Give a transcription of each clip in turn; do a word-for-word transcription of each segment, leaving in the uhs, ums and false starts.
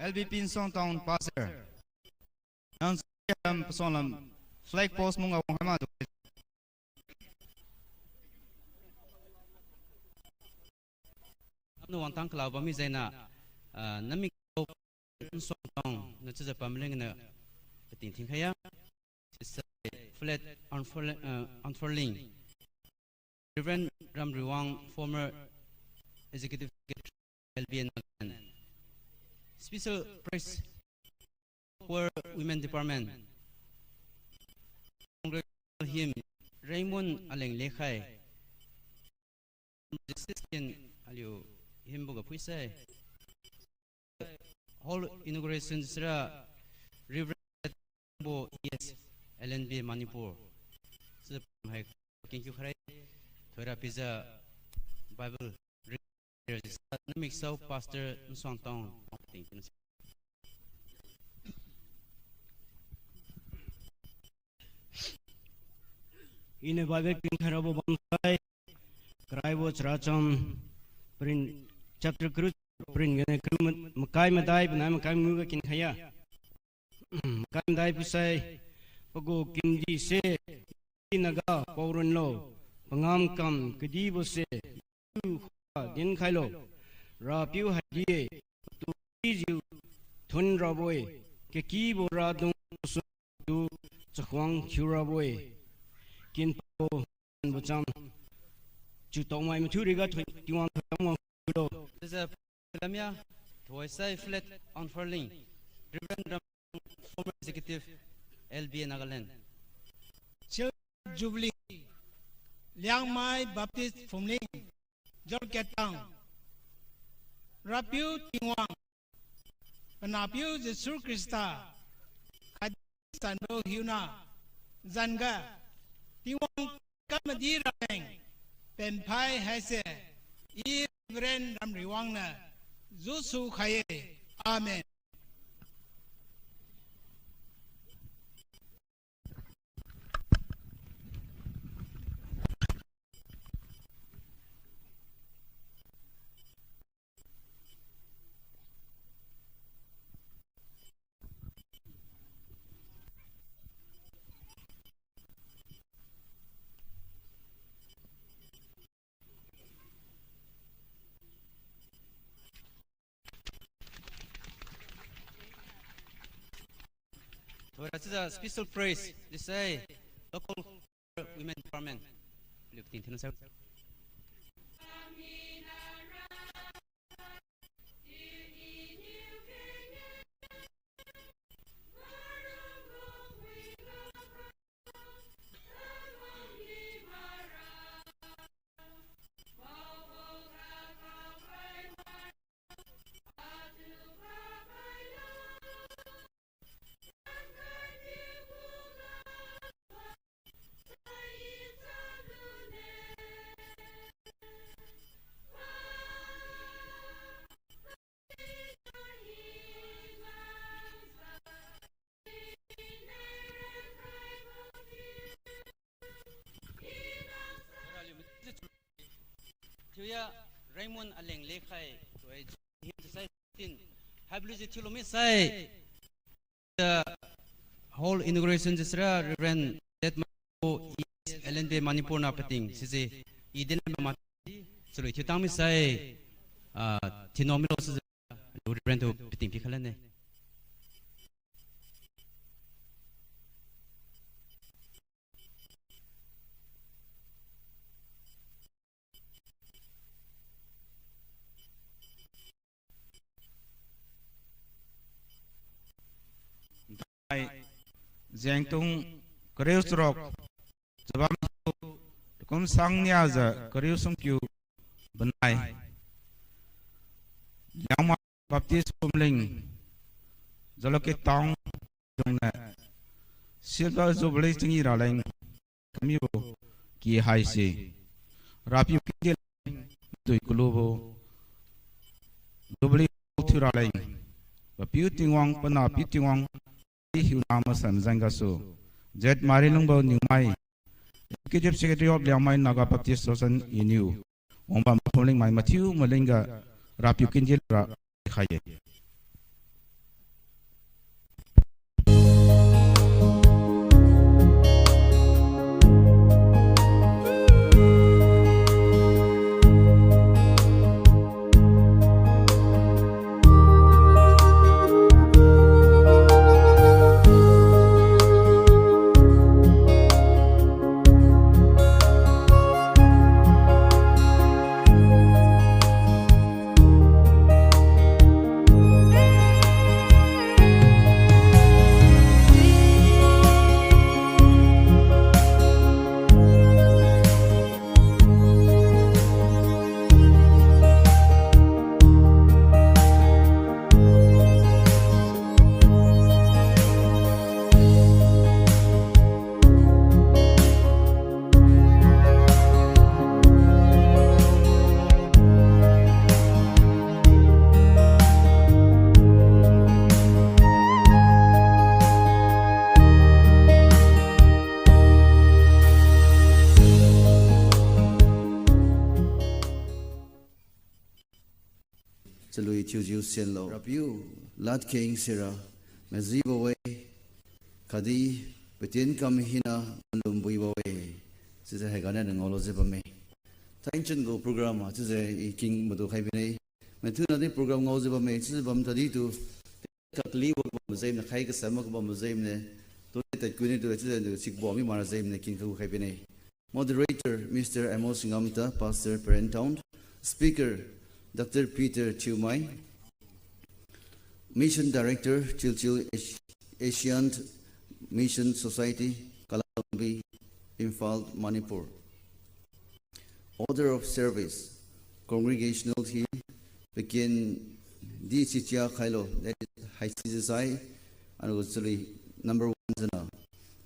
L B P Nsuang Town Pastor. Nang ram pasang lam flag post mungga wang hai ma tu. Amna wangtang kalao bammi jaina, ah, namik Nsuang Town na chiujiu pamling na kating thingkhai ya. Sister Flat Unfurl-, uh, Unfurling. Reverend Ramriwang, former Executive Secretary, L B N Nagaland. Special praise for Women Department. Congregational hymn, Raymond Aleng Lekhai. Justice kin aliu hymn boga phuisai. Hall inauguration sira Reverend bo E S L N B Manipur. Sira hai king kiu kharai thoira pijiu Bible register namik sao Pastor Nsuang Town ting pin. Iniu Bible pin khairabo bamsai, karaibo characham, prin, chapter kariu, prin gane kariu ma-, makai madai, panai makai mangiu ga kin khai ya. Makai madai phuisai, pagu kindi se, Naga paorun lo, pangam kam kadibo se, tu kha dinkhailo, Rapiu hai di-e, patu kijiu thun rabo-e, kakibo radung su tu chakhuang khiu rabo-e, kinpabo, bo cham, chiutokmai mathiu riga thui, Tingwang thoidam wang lo. Chiujiu lamia, thoisai flag unfurling, Reverend Ram, former executive, L B N Nagaland. Silver Jubilee, Liangmai Baptist Phumling, Jorketang, Rapiu Tingwang, Panahpiu Jesu Khrista, khatdi sanbo hiuna, zanga, Tingwang kamadi raleng, penphai haise, I Reverend Ramriwang niu, jusu khai-e. Amen. Thoira chiujiu special praise disai local women department. Liu ting thina sa. Thiuya Raymond Aleng Lekhai, tuai hymn sai tin, haibo lujiu thiulu misai, the hall inauguration jiu sira Reverend Z Manipur, E S L N B Manipur na pating, siji, i din ma, chalui thiutang misai, ah, thinao milo siji, Reverend tu pating pikhalan ne. Jengtung kariu charuk, chabam kum sang niajiu kariu sumkiu banai. Liangmai Baptist Phumling, Jalukie Town, jengniu Silver Jubilee changi raleng kamibo ky haise, Rapiu kindi tui kalubo Jubilee thiu raleng, Papiu Tingwang, Panahpiu Tingwang, hiuna masan jeng gasu, Z Marilungbo Niumai, Executive Secretary of Liangmai Naga Baptist Association, iniu wangbam Phumlingmai mathiu malingga Rapiu kindi ra khai-e. chalui thiujiu sienlo. Rapiu, ladkeng sira majibo-e, khatdi patien kam hina malum buibo-e. Chiujiu haiganiu ngaolujiu bamme. Thainchun gu program a chiujiu i king madu khai bine. Mathuna di program ngaojiu bamme, chiujiu bam tadi tu, kaklibo kabam jengniu khai kasam kabam jengniu, tu tadkuni tu chiujiu sikbo mi mara jengniu king kagu khai bine. Moderator, Mister Amos Ngamta, Pastor, Peren Town. Speaker, Doctor Peter Thiumai, Mission Director, Chilchil Asi-, Asian Mission Society, Kalalombi, Imphal, Manipur. Order of service, congregational hymn, Paken di Chichia Khailo, that is, Haisi Jisai, and Gosuli, number one jana.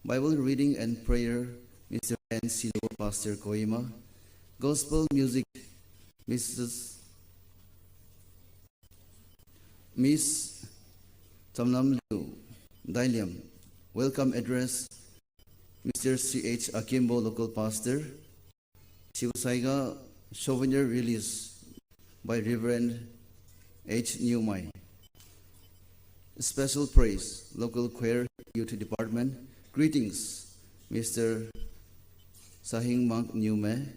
Bible reading and prayer, Mister N Silo, Pastor Kohima. Gospel music, Missus Miss Chamnamliu Dailiam. Welcome address, Mister C H Akimbo, local pastor. Siusaiga souvenir release by Reverend H Niumai. Special praise, local choir, youth department. Greetings, Mister Sahing Mak Niume,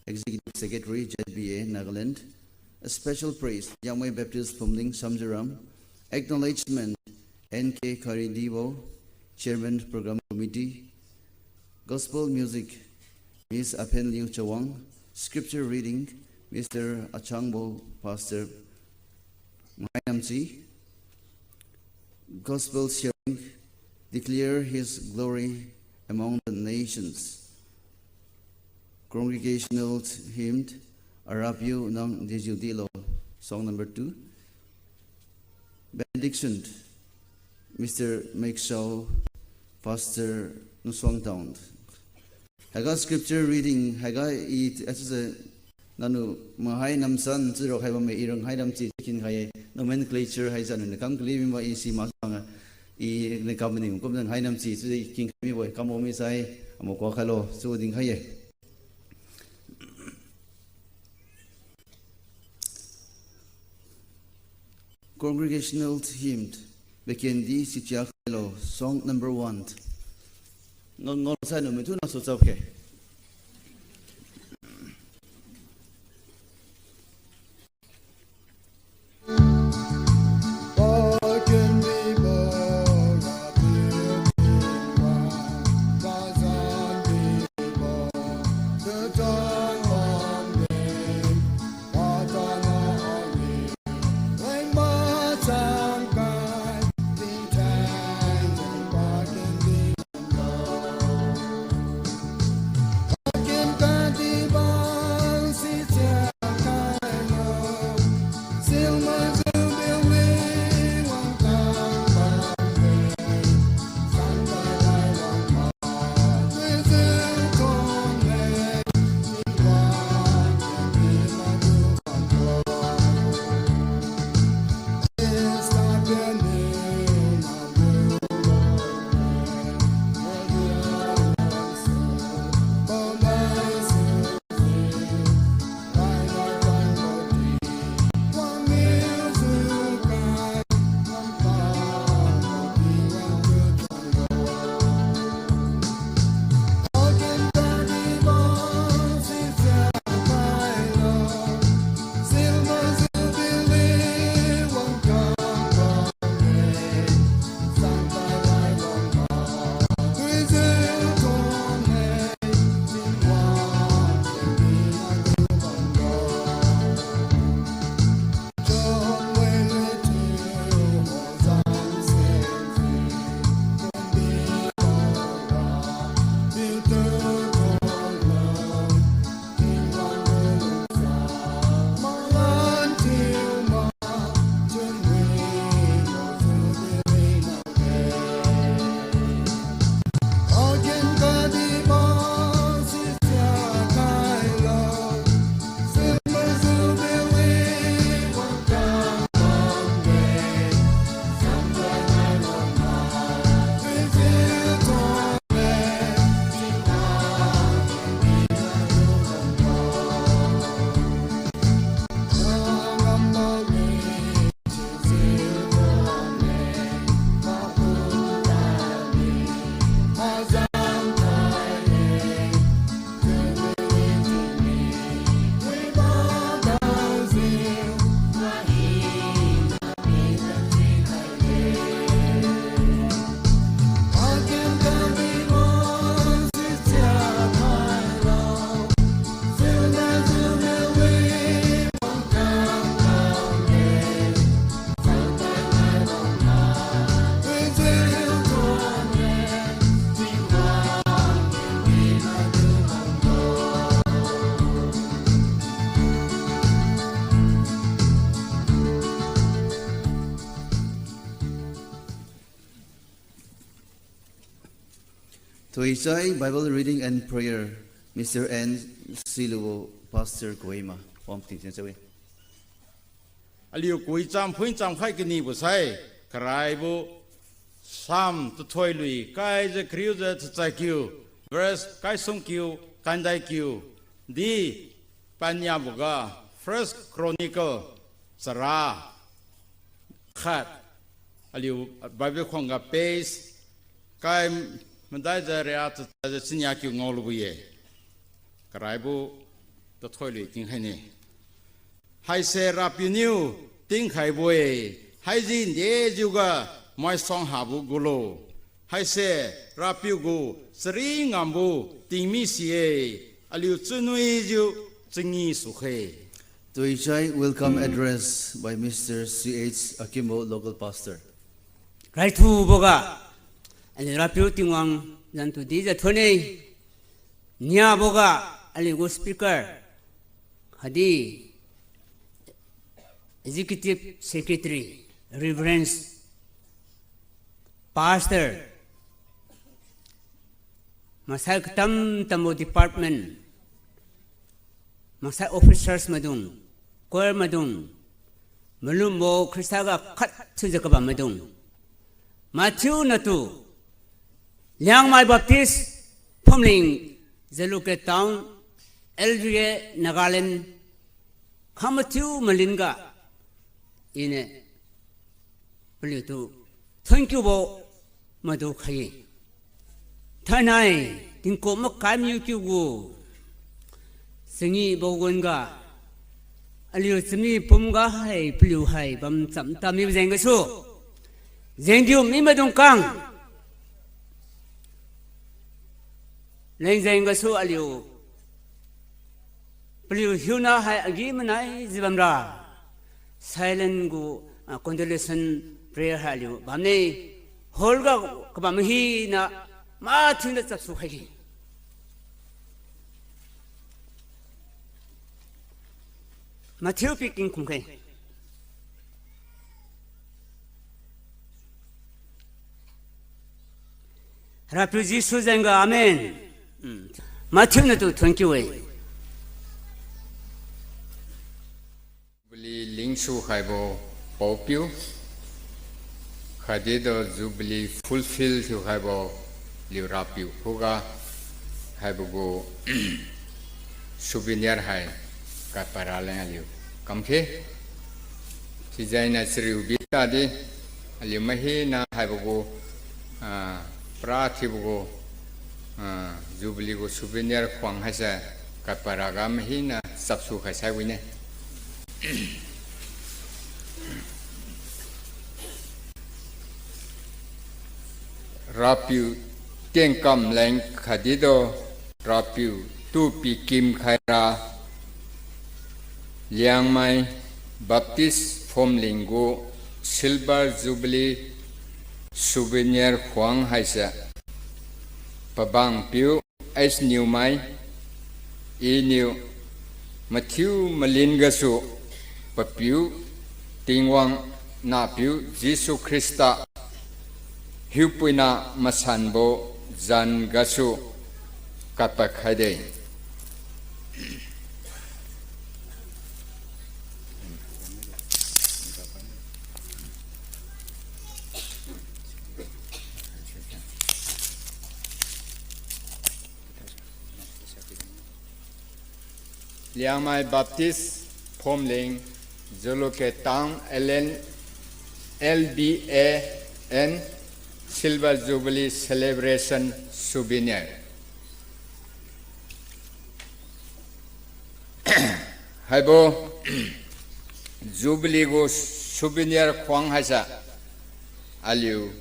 Executive Secretary, Z B A, Nagaland. A special praise, Yangmai Baptist Phumling Samjiram. Acknowledgement, N K Karidibo, Chairman, Program Committee. Gospel music, Miss Aphenliu Chawang. Scripture reading, Mister Achangbo, Pastor Mahainamchi. Gospel sharing, Declare His Glory Among the Nations. Congregational hymn, Arapiu Nang Dejiu Dilo, song number two. Benediction, Mister Mekshao, Pastor Nusuang Town. Haiga scripture reading, haiga i, as a, nanu mahai namsan chiro hai bamme, i rang hai namchi kin khai-e, nomenclature haisa nanu kam kali mibo i si masang, i ne kam ni kum hai namchi chi kin khai mibo, kam o mi sai, amo kwa khailo, su ding khai-e. Congregational hymn, Bekendi Sichia Khailo, song number one. Ngol, ngol sai no mitu na so chap ke. Tuisai Bible reading and prayer, Mister N Silubo, Pastor Kohima, wang tingchen chawi. Aliu kui cham phuin cham khai kanibo sai, karaibo Psalm tuthoi lui, kaijiu kariujiu chachai kiu, verse kaisum kiu, kandai kiu, di paniaboga, First Chronicle, chara khat, aliu Bible khuangga page kai madaijiu ria chachaijiu chinia kiu ngaolubo-e. Karaibo tuthoi lui tingkhaine. Haise Rapiu niu tingkhaibo-e, haiji ndejiuga maisuang habo gulo. Haise Rapiu gu chari ngambo tingmi si-e, aliu chunwijiu changi sukhe. Tuisai welcome address by Mister C H Akimbo, local pastor. Raithuboga, aliu Rapiu Tingwang zan tudi jiu thonne. Niaboga, aliu gu speaker, khatdi Executive Secretary, Reverend, Pastor, maksai katam tambo department, maksai officers maidung, choir maidung, malumbo Khrista ga khat thiujiu kabam maidung, mathiu natu, Liangmai Baptist, Phumling, Jalukie Town, L G A, Nagaland, kha mathiu malinga, iniu paliutu thank you bo madu khai-e. Thainai, tingkum makai miu kiu gu, changibo gun ga, aliu chami pumga hai paliu hai bam chamtamibo jeng gasu, jengdiu mi maidung kang leng jeng gasu aliu paliu hiuna hai agi-manai jibamra, silent gu, ah, condolation prayer hai aliu bamne, hall ga kabam hina, mathiuniu chapsu khai-e. Mathiu piking kumkhe. Rapiu Jesu jengga, amen. Mm. Mathiu natu thank you-e. Jubilee lingsu khaibo paopiu, khatdi tu Jubilee fulfill thiukhaibo liu Rapiu khuga haibo gu souvenir hai kadpad raleng aliu kamkhe. Sijainiu chariubi tadi aliu mahina haibo gu, ah, para thiubo gu, ah, Jubilee gu souvenir khuang haise kadpad raga mahina chapsu khai sai wine. Rapiu tiengkam leng khatdi tu Rapiu tu pikim khaira Liangmai Baptist Phumling gu Silver Jubilee souvenir khuang haise pabangpiu S Niumai, iniu mathiu malin gasu papiu Tingwang Nahpiu Jesu Khrista hiupuina masanbo zan gasu kadpad khaide. Liangmai Baptist Phumling, Jalukie Town, L N, L B A N, Silver Jubilee Celebration Souvenir. Haibo Jubilee gu souvenir khuang haise aliu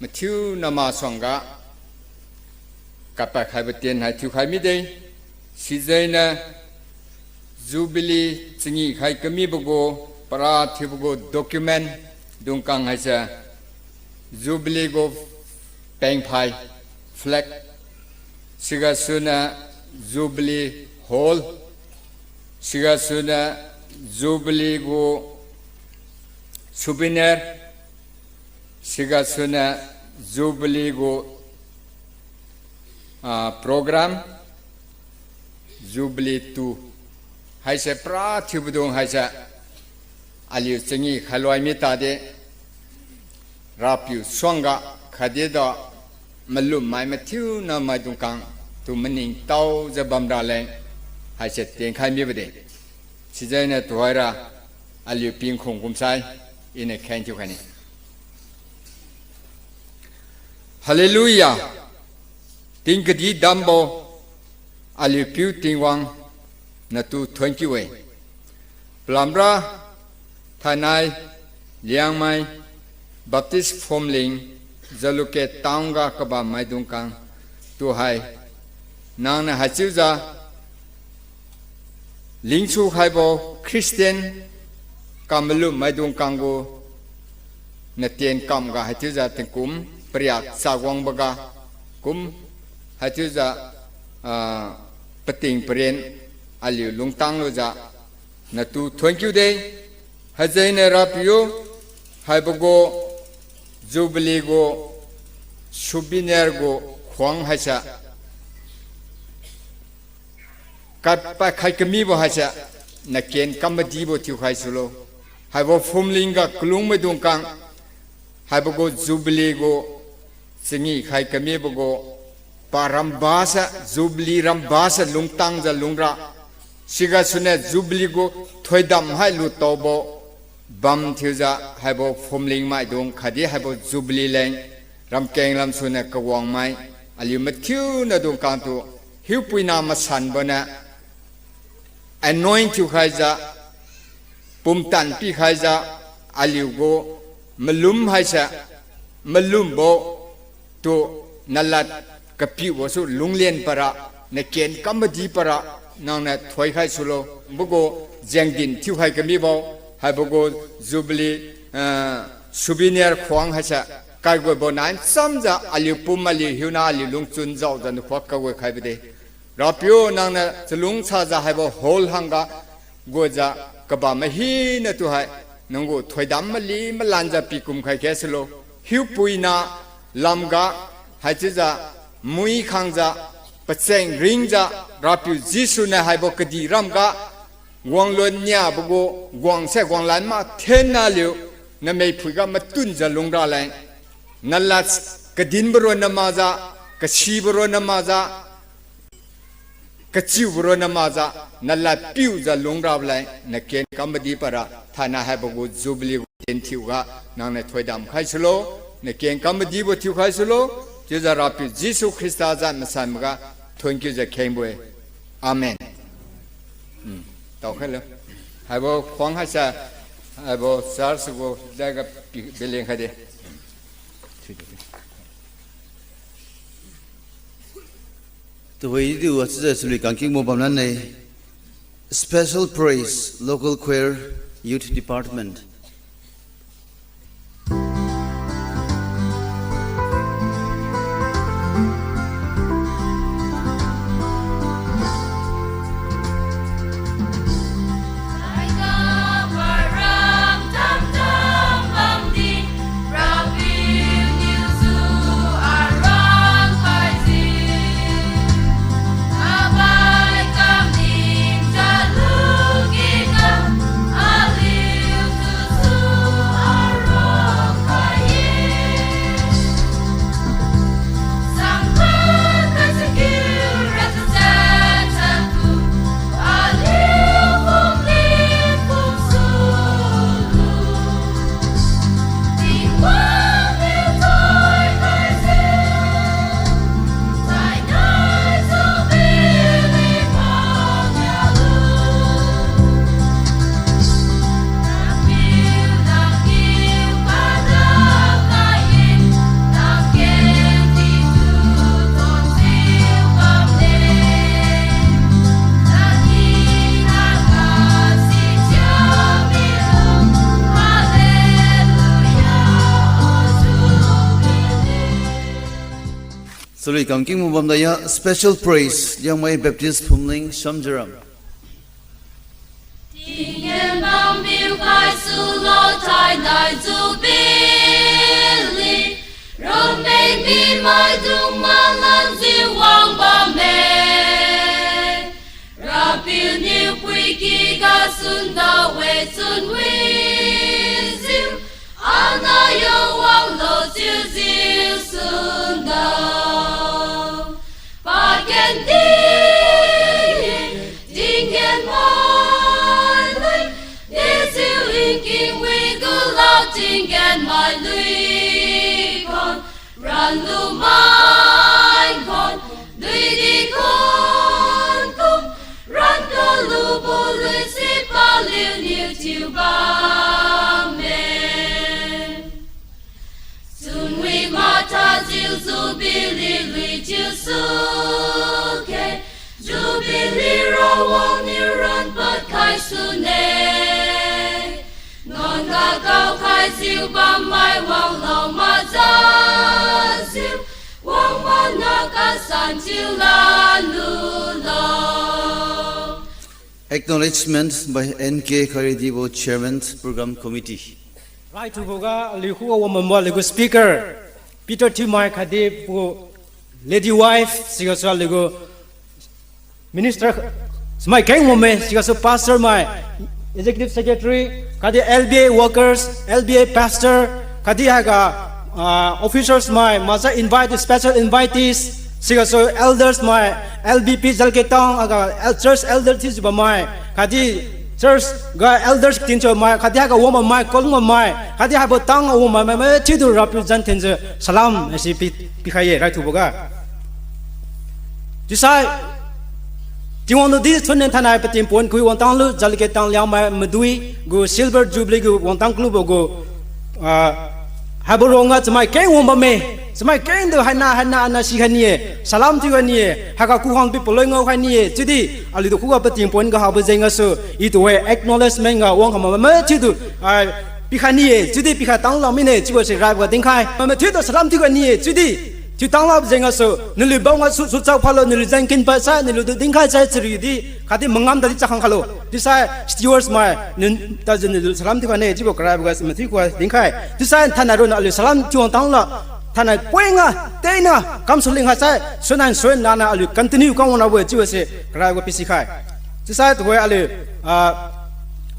mathiu nama suangga kadpad khaibo tien hai thiukhai mide. Sijainiu Jubilee changi khai kamibo gu para thiubo gu document dungkang haise Jubilee gu pengphai, flag, sigasuniu Jubilee Hall, sigasuniu Jubilee gu souvenir, sigasuniu Jubilee gu Ah, program, Jubilee tu, haise pra thiubodung haise, aliu changi khailoi mi tadi, Rapiu suangga khatdi da malummai mathiuna maidung kang tu maningtaojiu bamra leng, haise tienkhai mibo de. Sijengniu tuhoira aliu pingkhung kumsai, iniu kheng thiukhaine. Hallelujah! Ting kadi dambo aliu Piu Tingwang natu thuonkiu-e. Palamra thainai Liangmai Baptist Phumling Jalukie town ga kabam maidung kang tuhai nangniu haichiujiu lingsu khaibo Christian kamalum maidung kanggu natien kamga haichiujiu tingkum pariak chawangboga kum haichiujiu, ah, pating paren aliu lungtang lujiu natu thuonkiu de. Haijengniu Rapiu, haibo gu Jubilee gu souvenir gu khuang haise, katpad khai kamibo haise, naken kam madibo thiukhai sulo. Haibo Phumling ga kalung maidung kang, haibo gu Jubilee gu changi khai kamibo gu parambase, Jubilee rambase lungtangjiu lungra. Sigasuniu Jubilee gu thoidam hai lutaobo bam thiujiu haibo Phumling maidung khatdi haibo Jubilee leng ramkeng lamsuniu kawangmai aliu mathiuna dung kangtu hiupuina masanboniu anoint thiukhaijiu, pumtan pikhaijiu, aliu gu malum haise, malumbo tu nalad kapiubosu lunglen para, naken kam madi para, nangniu thoikhai sulo, bo gu jengdin thiukhai kamibo, haibo gu Jubilee, eh, souvenir khuang haise, kaigoibo nai nchamjiu aliu pum aliu hiuna aliu lungchun jaojiu nakhuak kawi khaibo de. Rapiu nangniu chalungsajiu haibo hall hangga gujiu kabam mahina tuhai, nanggu thoidam mali malanjiu pikum khai khe sulo. Hiupuina lamga haichiujiu mui khangjiu pacheng ringjiu Rapiu Jesu niu haibo kadih ramga guang lon niabo gu guangse guanglan ma thenna liu namei phuiga matunjiu lungra leng. Nalad kadinbo ronna makjiu, kasibo ronna makjiu, kachiubo ronna makjiu, nalad piujiu lungrabo leng, naken kam madi para, thainai haibo gu Jubilee gu tien thiuga, nangniu thoidam khai sulo, naken kam madibo thiukhai sulo, chiujiu Rapiu Jesu Khrista zan masanboga, thuonkiujiu khengbo-e. Amen. Hmm, taokhai lo. Haibo khuang haise, haibo church gu jaiga pi-, bileng khaide. Tuhoi diu achiujiu chalui kangkingbo bamlan-e. Special Praise, Local Choir, Youth Department. Chalui kangkingbo bamdaya, special praise, Liangmai Baptist Phumling Shamjeram. Tinggen bambiu khai sulo thainai Jubilee. Romeng mi maidung malanjiu wang Chunwijiu, ana yo wanglo chiujiu sunda. Pakendi, tinggen mailui, dejiu ringking wi gula tinggen mailui khon, ranlu mai khon, duidi khon kum, ran kalubo lui si paliuniu thiu bamme. Chunwi mathajiu Jubilee lui thiu sukhe, Jubilee rawang niu ran padkhai sune. Nuan ga kaokhaijiu bammai wanglo mazajiu, wang mana kasan thiu lanlulo. Acknowledgement by N K Karidibo, Chairman, Program Committee. Raithuboga aliu khuga wang bambo aliugu speaker, Peter Thiumai khatdi pu Lady Wife, sigasu aliugu minister, chamai keng bamme, sigasu pastor mai, executive secretary, khatdi L B A workers, L B A pastor, khatdi haiga, ah, officers mai, maksai invite, special invitees, sigasu elders mai, L B P Jalketang, aga el-, church elder thiujiu bammai, khatdi church ga elders tingthiumai, khatdi haiga wang bammai, kalung bammai, khatdi haibo tang wang bammai, mathiutu Rapiu zan thenjiu salam haise pi, pikhai ye, raithuboga. Chiusai, Tingwang tudi thuonniu thainai pating pon khui wangtang lu, Jalketang Liangmai madui gu Silver Jubilee gu wangtang kalubo gu, ah, haibo rongga chamai keng wang bamme, chamai kengtu haina, haina, ana sikhai ni-e, salam thiukhai ni-e, haiga kukhang pi paloi ngaokhai ni-e, chiudi aliutu khuga pating pon ga habo jeng gasu, itu hai acknowledgement ga wang kham mathiutu, ah, pikhai ni-e, chiudi pikhai tang lak mine, chiubo se raiboga dinkhai. Mathiutu salam thiukhai ni-e, chiudi thiu tang lak jeng gasu, naliu bamga su, suchap khalo, naliu jengkin pasai, naliutu dinkhai sai chariudi, khatdi mangam tadi chakhang khalo. Chiusai stewards mai, nin, tajiu naliu salam thiukhai ne, chiubo karaiboga mathiu khuga dinkhai. Chiusai thainai ronna aliu salam thiuwang tang la, thainai poinga, tena, kamsuling khaisai, sunan suan nana aliu continue kam wang rabo-e chiubo se karaiboga pisikhai. Chiusai tuhoi aliu, ah,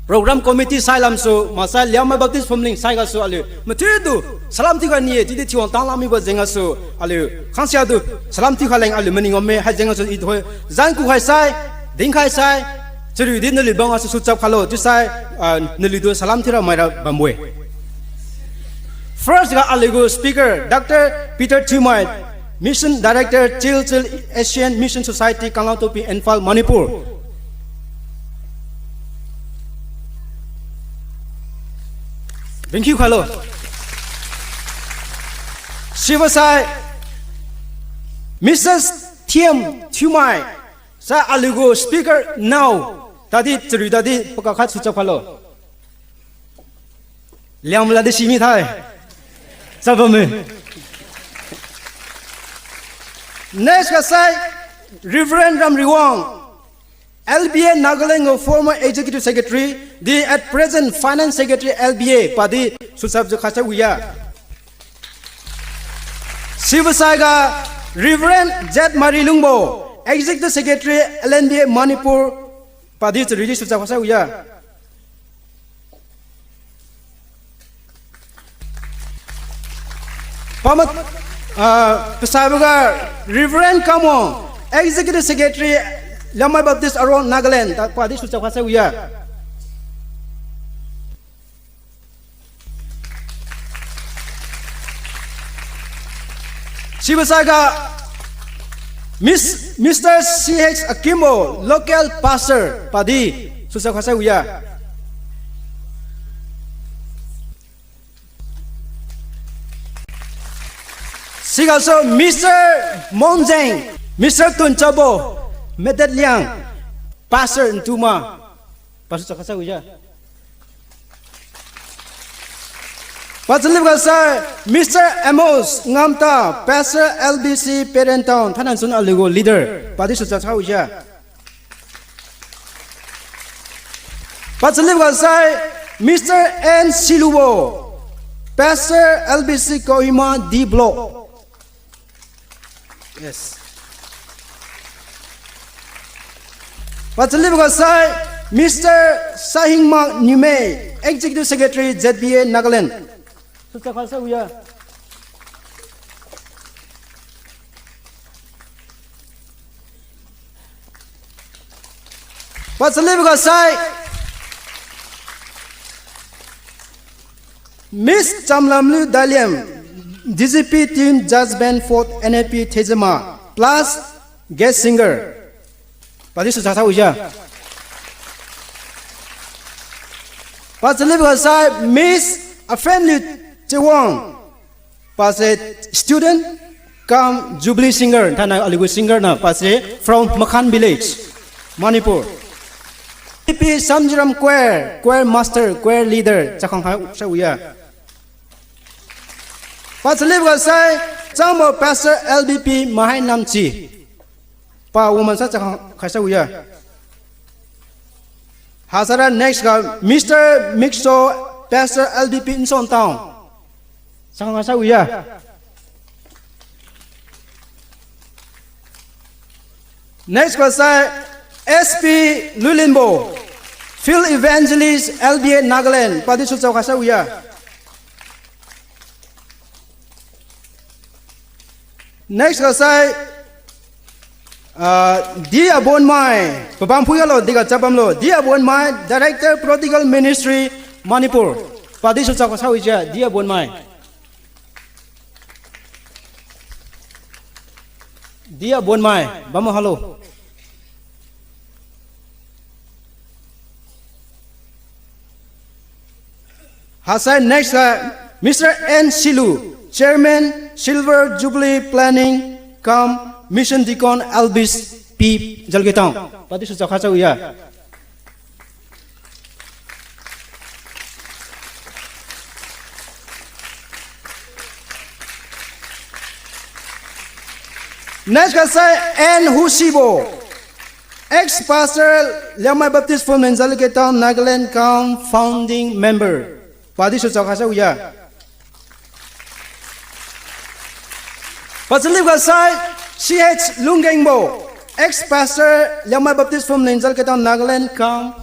program committee sai lamsu, maksai Liangmai Baptist Phumling sai gasu aliu mathiutu salam thiukhai ni-e, chiudi thiuwang tang lak mibo jeng gasu aliu khangsiatu salam thiukhai leng aliu maning bamme, hai jeng gasu i tuhoi zan kukhai sai, dinkhai sai, chariudi naliu bamga su, suchap khalo, chiusai, ah, naliutu salam thiura maira bambo-e. First ga aliugu speaker, Doctor Peter Thiumai, Mission Director, Chilchil Asian Mission Society, Kanglamtopi, Imphal, Manipur. Ringkhiu khailo. Sibosai, Missus Thiam Thiumai, sa aliugu speaker nao, tadi chariu tadi pakakhat suchap khailo. Liangmai ladi simi thai. Chabamme. Next ga sai, Reverend Ramriwang, L B A Nagaland gu former executive secretary, di at present finance secretary L B A, padi suchapjiu khasai wiya. Sibosai ga Reverend Z Marilungbo, executive secretary L N B A Manipur, padi chariudi suchap khasai wiya. Pamat, ah, pasaiboga Reverend Kamwang, Executive Secretary, Liangmai Baptist Aruang Nagaland, ta padi suchap khasai wiya. Sibosai ga Miss, Mister C H Akimbo, local pastor, padi suchap khasai wiya. Sigasu Mister Mongjeng, Mister Tunchabo, Medet Liang, Pastor Ntuma, pasuchap khasai wiya. Pachalibo ga sai Mister Amos Ngamta, Pastor L B C Peren Town, thainai sun aliugu leader, padi suchap khasai wiya. Pachalibo ga sai Mister N Silubo, Pastor L B C Kohima D Block. Yes. Pachalibo ga sai Mister Sahingmak Niumei, Executive Secretary, Z B A Nagaland. Sucha khasa uya. Pachalibo ga sai, Miss Chamlamliu Daliam, D G P Teen Judge Band Fourth N F P Thezama, plus guest singer. Padi sucha khasa uya. Pachalibo ga sai Miss Afanliu Chewang, pase student cum jubilee singer, thainai aliu gu singer na, pase from Makhan village, Manipur. P P Samjiram Choir, choir master, choir leader, chakhang khasa uya. Pachalibo ga sai, Changbo Pastor L B P Mahai Namchi. Pa woman sa chakhang khasa uya. Hasaira next ga Mister Mixo, Pastor L B P Nson Town. Chakhang khasa uya. Next ga sai S P Luilinbo, Field Evangelist L B A Nagaland, padi sucha khasa uya. Next ga sai, ah, D Abonmai, pabam phuiga lo, diga chabamlo, D Abonmai, Director Prodigal Ministry, Manipur, padi sucha khasa uya, D Abonmai. D Abonmai, bam halo. Hasai next ga Mister N Silu, Chairman, Silver Jubilee Planning cum Mission Deacon L B P Jalketang. Padi sucha khasa uya. Next ga sai N Husibo, ex-pastor, Liangmai Baptist Phulmleng Jalketang, Nagaland, cum founding member. Padi sucha khasa uya. Pachalibo ga sai C H Lunggengbo, ex-pastor, Liangmai Baptist Phulmleng Jalketang, Nagaland, cum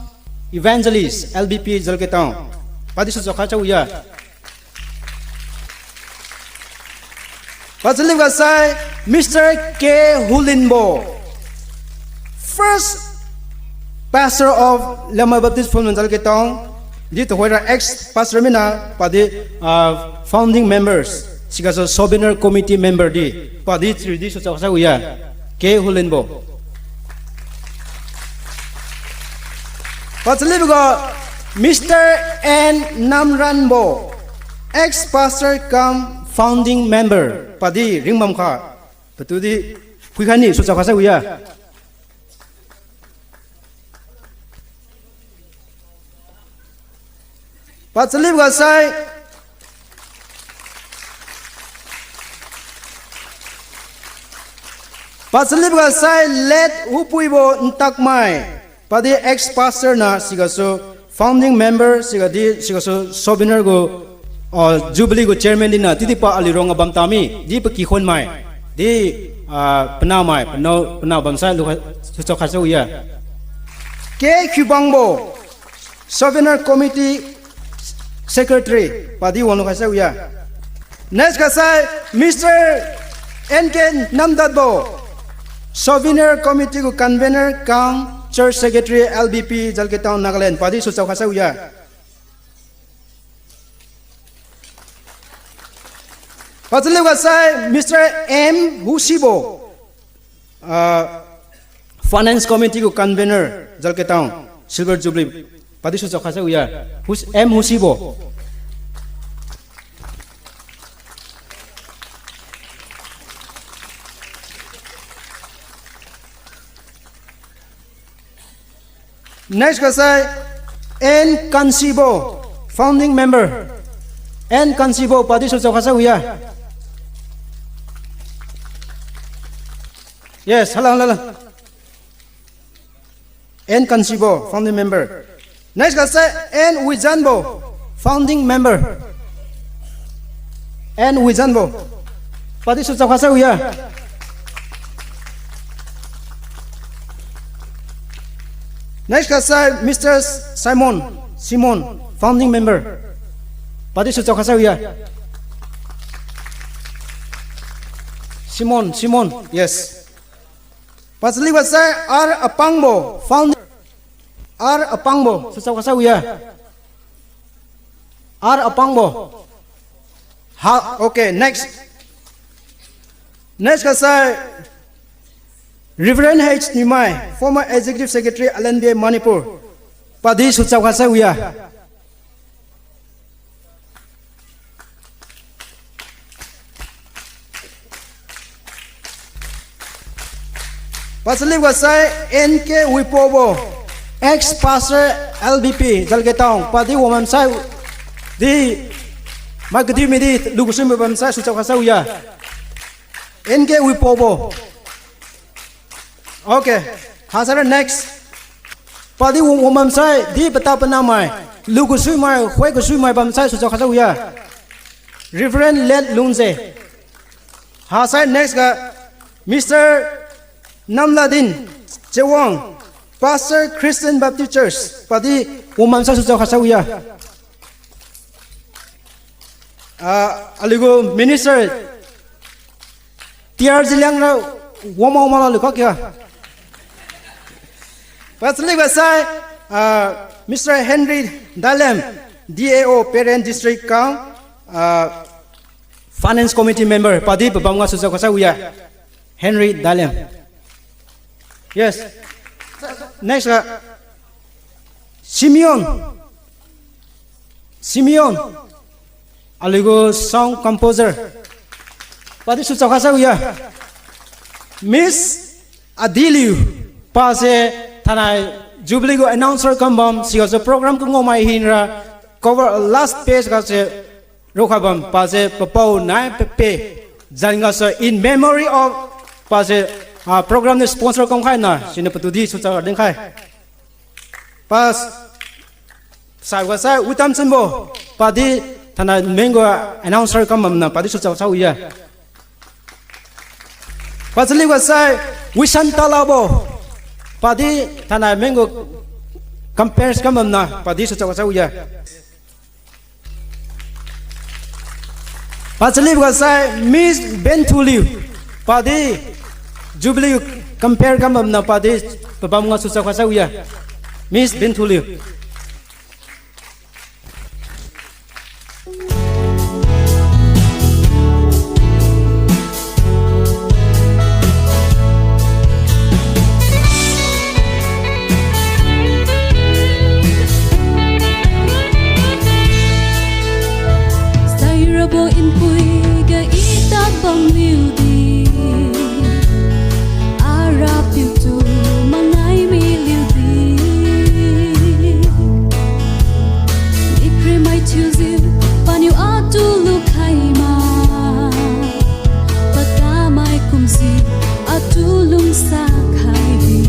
evangelist, L B P Jalketang. Padi sucha khasa uya. Pachalibo ga sai Mister K Hulinbo, first pastor of Liangmai Baptist Phulmleng Jalketang, di tuhoira ex-pastor mina, padi, ah, founding members, sigasu souvenir committee member di, padi chiri di sucha khasa uya, K Hulinbo. Pachalibo ga Mister N Namranbo, ex-pastor cum founding member, padi ringbam kha, patudi phuikhai ni sucha khasa uya. Pachalibo ga sai, pachalibo ga sai late Hupuibo Ntakmai, padi ex-pastor na sigasu founding member, sigadi sigasu souvenir gu, ah, Jubilee gu chairman dina, chiudi pa aliu rong abam tami di pakikhonmai di, ah, panahmai, panao, panah bamsai lu, sucha khasa uya. K Khubangbo, Souvenir Committee Secretary, padi wanglu khasa uya. Next ga sai Mister N K Namdatbo, Souvenir Committee gu Convener cum Church Secretary, L B P Jalketang, Nagaland, padi sucha khasa uya. Pachalibo ga sai Mister M Husibo, ah, Finance Committee gu Convener, Jalketang, Silver Jubilee, padi sucha khasa uya, Hus-, M Husibo. Next ga sai N Kansibo, founding member. N Kansibo, padi sucha khasa uya. Yes, hala, hala, hala. N Kansibo, founding member. Next ga sai N Wijanbo, founding member. N Wijanbo, padi sucha khasa uya. Next ga sai Mister Simon, Simon, founding member. Padi suchao khasai wi-e. Simon, Simon, yes. Pachaliga sai R Apangbo, founder. R Apangbo, suchao khasai wi-e. R Apangbo. Ha, okay, next. Next ga sai Reverend H Nimai, former Executive Secretary, L N B A Manipur. Padi suchao khasai wi-e. Pachaliga sai N K Wipobo, ex-pastor L B P, Jalgae Town, padi wang bamsai, di, mai kadi midi, lu kasui mai bamsai, suchao khasai wi-e. N K Wipobo. Okay. Hasara next. Padi wang bamsai, di pata panamai, lu kasui mai, khoi kasui mai bamsai, suchao khasai wi-e. Reverend Let Lungze. Hasai next ga Mister Namladin Chewang, Pastor Christian Baptist Church, padi wang bamsai suchao khasai wi-e. Ah, aliugu minister T R Zeliangra wang ma wang ma la lu kha kia. Pachaliga sai, ah, Mister Henry Dalem, D A O Peren District kang, ah, Finance Committee member, padi pabam ga suchao khasai wi-e. Henry Dalem. Yes. Next ga Simeon. Simeon. Aliugu sound composer. Padi suchao khasai wi-e. Miss Adiliu. Pase thainai Jubilee gu announcer kambam, sigasu program kangao mai hinra, cover last page gase, raokhai bam, pase papao nai pape, zan gasu in memory of, pase, ah, program niu sponsor kamkhai na, siniu patu di suchao dinkhai. Pas, saiga sai Witam Chunbo, padi thainai meng gu announcer kambam na, padi suchao sa wi-e. Pachaliga sai Wisan Talabo, padi thainai meng gu compere kambam na, padi suchao sa wi-e. Pachaliga sai Miss Benthuliu, padi Jubilee compere kambam na, padi pabam ga suchao khasai wi-e. Miss Benthuliu. Sairabo npui ga i tad bamliu di, Arapiu tu mangai miliu di. Ikremai thiujiu paniu atu lukhai ma, patamai kumjiu atu lungsa khai di.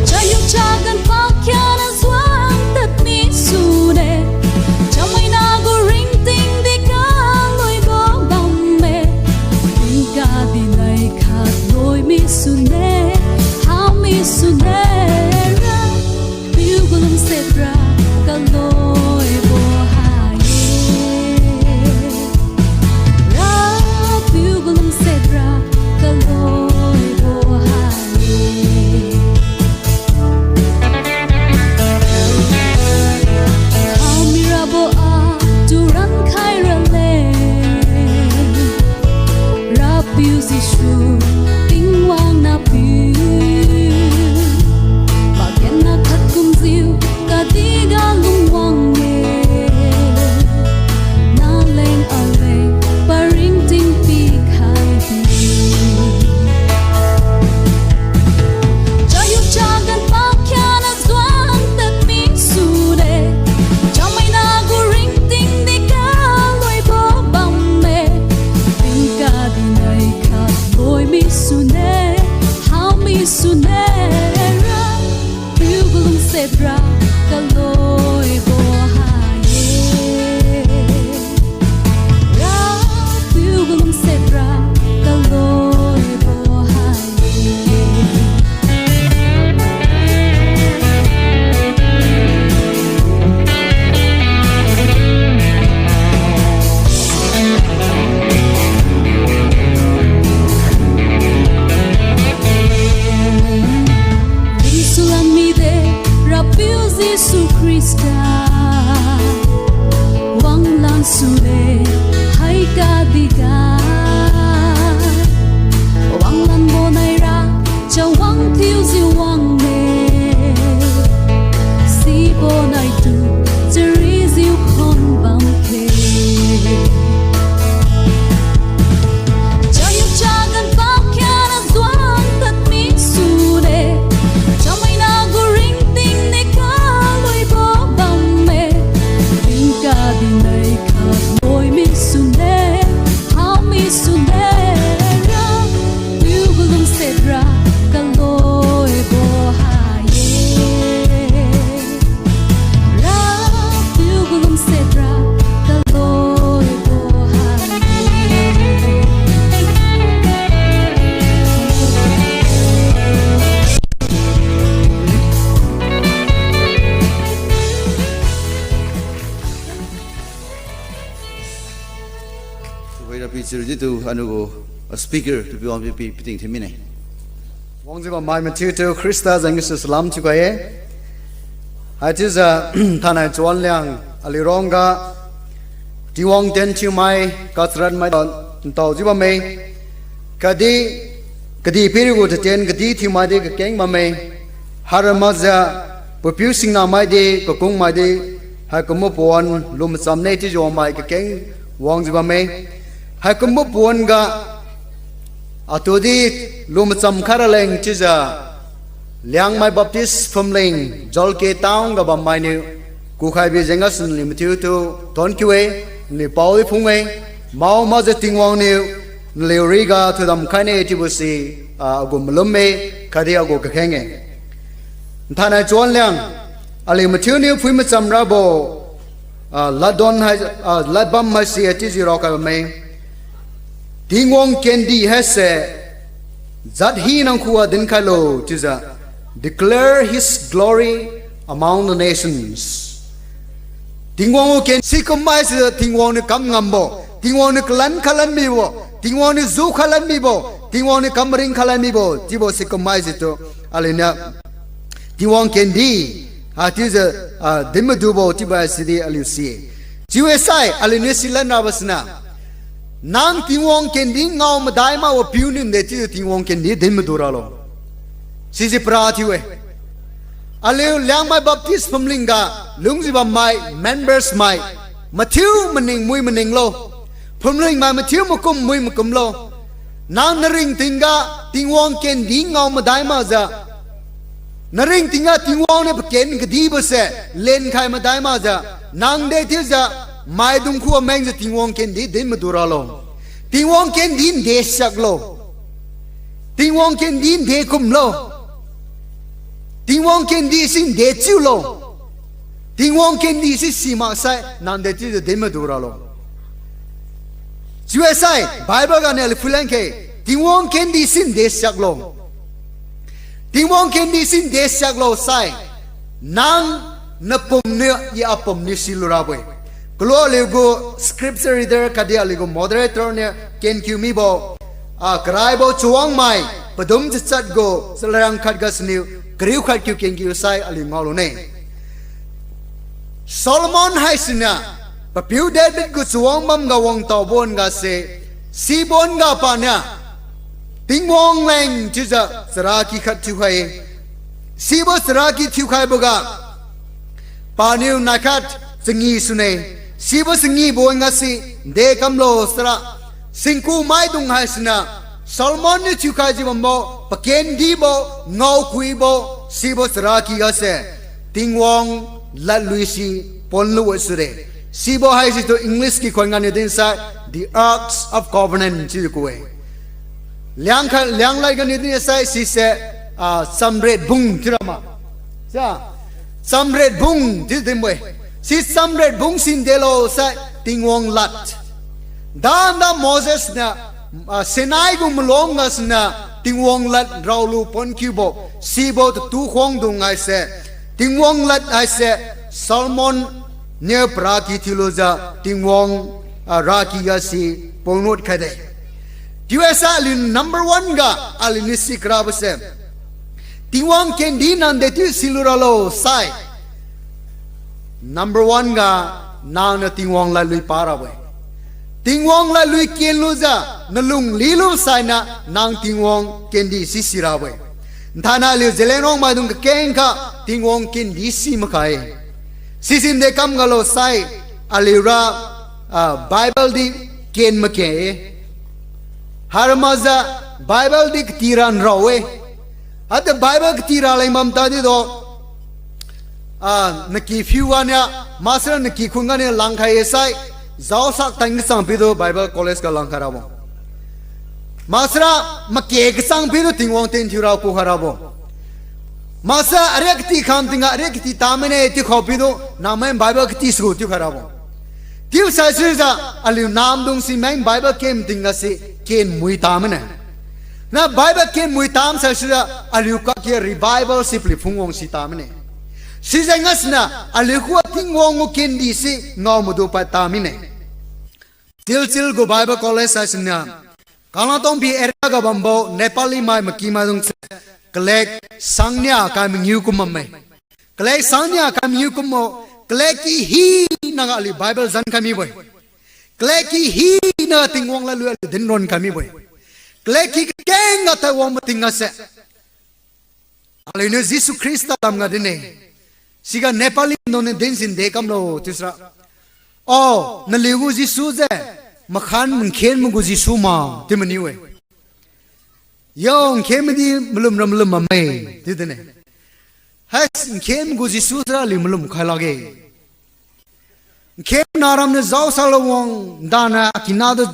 Chaniu chagan pakhiana juang tadmi sune, chamaina gu ringting di kaloibo bamme, tingkadi nai khat loi mi sune, hami sune ra. Piu gu lungsiat ra kaloibo hai-e. Rapiu gu lungsiat ra kaloibo hai-e. Hami rabo atu rankhai raleng, Rapiu Jesu, Tingwang nahpiu. Pageng na khat kumjiu, kadih Khrista, wanglan sune, hai kadiga. Wanglanbo naira, chawang thiujiu wangne. Sibo naitu, charijiu khon bamkhe. Chayuk chagan pakhiana juan tad mi sune. Chamaina gu ringting ne kaluibo bamme. Tingkadi nai khat moi mi sune. Hao mi sune ra. Piu gu lungsiat ra kaloibo hai-e. Rapiu gu lungsiat ra kaloibo hai-e. Wira pi chiudi tu anugu, a speaker tu pi wang pi, pi, piting thin mine. Wangjiu bammai mathiutu Khrista jengsu salam thiukhai-e. Haichiujiu thainai chuan liang aliu rongga Tingwang tien thiumai kacharanmai ntaojiu bamme. Khatdi kadihpiri gu tatien kadi thiumai di kakeng bamme. Hairam makjiu papiu singnamai di kakungmai di haikumbo pawan lumachamne chiujiu wangmai kakeng wangjiu bamme. Haikumbo pawan ga atudi lumacham khai raleng chiujiu Liangmai Baptist Phumling, Jolke Town ga bammainiu kukhaibi jenggasu naliu mathiutu thonkiu-e, naliu paodi phung-e, mao makjiu Tingwang niu naliu riga thiudam khaine chiubo si, ah, agu malum-e, khatdi agu kakheng-e. Nthainai chuan liang, aliu mathiuniu phui macham rabo, ah, ladon hai, ah, ladbam haise chiujiu raokhai bamme. Tingwang kendi haise jat hinang khuga dinkhailo chiujiu, declare his glory among the nations. Tingwang gu ken sikum haise Tingwang niu kam ngambo, Tingwang niu kalan khalan mibo, Tingwang niu ju khalan mibo, Tingwang niu kam maring khalan mibo chiubo sikum haise tu aliuniu Tingwang kendi, ah, chiujiu, ah, din madubo chiubo sidi aliu si-e. Chiu-e sai, aliuniu silan rabo siniu, nang Tingwang kendi ngao madai makbo piu niu nde chiujiu Tingwang kendi din madu ralo. Sisi para thiu-e. Aliu Liangmai Baptist Phumling ga lungjiu bammai members mai, mathiu maning mui maninglo, Phumling mai mathiu makum mui makumlo. Nang naringtingga Tingwang kendi ngao madai makjiu, naringtingga Tingwang niu paken kadibose lenkhai madai makjiu, nang de chiujiu maidung khu amengjiu Tingwang kendi din madu ralo. Tingwang kendi nde siaklo. Tingwang kendi nde kumlo. Tingwang kendi si nde chiulo. Tingwang kendi si simaksai nang de chiujiu din madu ralo. Chiu-e sai, Bible ganiu aliu phuilan khe, Tingwang kendi si nde siaklo. Tingwang kendi si nde siaklo sai, nang napum niu, i apum niu silu rabo-e. Kalu aliugu scripture reader khatdi aliugu moderator niu kenkiu mibo, ah, karaibo chawangmai, padum chachat gu, chalarang khat gasuniu kariu khat kiu kenkiu sai aliu ngaolu ne. Solomon haisiniu, papiu David gu chawang bamga wangtaobo wan-ga se, sibo wan-ga paniu Tingwang leng chiujiu charaki khat thiukhai. Sibo charaki thiukhaiboga paniu naikhat changi sune. Sibo changibo wan-ga si, dekamlo sara, singku maidung haisiniu Solomon niu thiukhaijiu bambo pakendibo, ngaokuibo, sibo charaki gase Tingwang ladlui si ponlu sude. Sibo haisitu English kikhon ganiu dinsai the Arks of Covenant chiu ku-e. Liangkhat, Lianglad ganiu dinsai sise, ah, chamretbung chiura ma. Sa, chamretbung chiu dinbo-e. Si chamretbung si ndelo sai Tingwang lad. Danda Moses niu, ah, Sinai gu malong gasuniu Tingwang lad raolu ponkiubo, sibo tatu khuangdung haise, Tingwang lad haise, Solomon niu paraki thiulujiu Tingwang, ah, raki gasi ponlut khaide. Chiu-e sai aliu number one ga aliuniu sikrabose, Tingwang kendi nang dechiu silu ralo sai, Number one ga, nangniu Tingwang ladlui parabo-e. Tingwang ladlui kenlujiu nalung lilu sainiu nang Tingwang kendi si sirabo-e. Nthainai aliu Zeliangrong maidung kakengkha Tingwang kendi si makhai. Sisin de kam galo sai, aliura, ah, Bible di ken make-e. Haimakjiu Bible di katira nrao-e. Haichiu Bible katira leng bam tadi do, ah, naky phiu ganiu, maksara naky khun ganiu langkhai-e sai, jaosak tan kachang pidu Bible college ga langkhai rabo. Maksara make kachang pidu Tingwang ten thiura kukhai rabo. Maksara ariak kati kham tingga ariak kati tamine tiukhao pidu, namai Bible kati su tiukhai rabo. Chiusai sijiu aliu namdung simeng Bible ken tingga si ken mui tamine. Na Bible ken mui tam sai sijiu aliu kaki revival si paliu phungwang si tamine. Sijeng gasiniu aliu khuga Tingwang gu kendi si ngao madu pad tamine. Silchar gu Bible College haisiniu, Kanglatongbi area ga bambo Nepali mai maky maidung se, kalek sangnia kai mangiu kum bamme. Kalek sangnia kai mangiu kumbo, kalek ky hinaga aliu Bible zan khai mibo-e. Kalek ky hinaga Tingwang ladlui aliu dinron khai mibo-e. Kalek ky kakengga taiwang mating gase, aliuniu Jesu Khrista lamga dinne. Siga Nepali maidungniu dinsin de kamlo chiusira, O, naliu gu Jesu je, makhan nkhen mai gu Jesu ma, chiu maniu-e. Yo, nkhen maidi malum ra malum bamme, chiu dinne. Hais, nkhen mai gu Jesu sira aliu malum khai lakge. Nkhen na ramniu jaosa lo wang, dana akina tu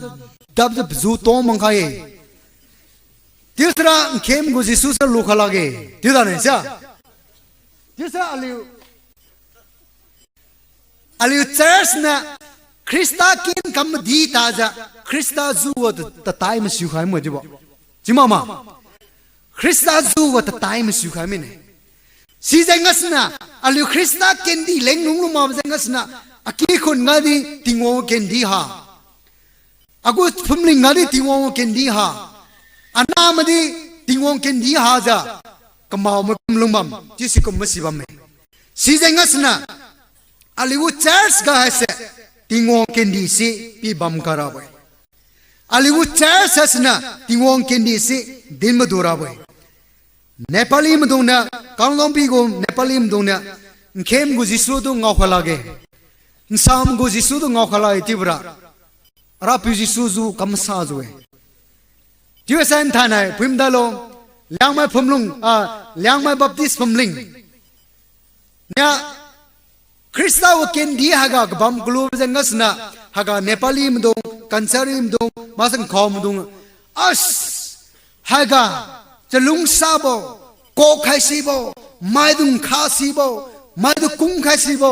dapjiu pazu tong mangkhai-e. Chiusira nkhen mai gu Jesu sira lukhai lakge, chiu dane sia. Chiusira aliu Aliu church niu Khrista ken kam madi tajiu, Khrista juga ta, tatai masiu khai mo chiubo. Chiu makma. Khrista juga tatai masiu khai mine. Sijeng gasiniu, aliu Khrista kendi leng lunglu makbo jeng gasiniu, aky khun gadi Tingwang kendi ha. Agu phumling gadi Tingwang kendi ha. Anahmai di Tingwang kendi hajiu, kamao mai kum lungbam, chiu sikum masi bamme. Sijeng gasiniu, aliu gu church ga haise, Tingwang kendi si pibam kha rabo-e. Aliu gu church haisiniu, Tingwang kendi si din madu rabo-e. Nepali maidungniu, Kanglatongbi gu Nepali maidungniu, nkhen mai gu Jesu tu ngaokhai lakge. Nsam gu Jesu tu ngaokhai lakge chiubora, Arapiu Jesu ju kamsa jiu-e. Chiusai nthainai phuimdalo, Liangmai phumlung, ah, Liangmai Baptist phumling niu, Khrista gu kendi haiga kabam kalu jeng gasiniu, haiga Nepali maidung, Kanchari maidung, maksai nkhao maidung, as, haiga, chalungsabo, kok khai sibo, maidung kha sibo, maidung kung khai sibo,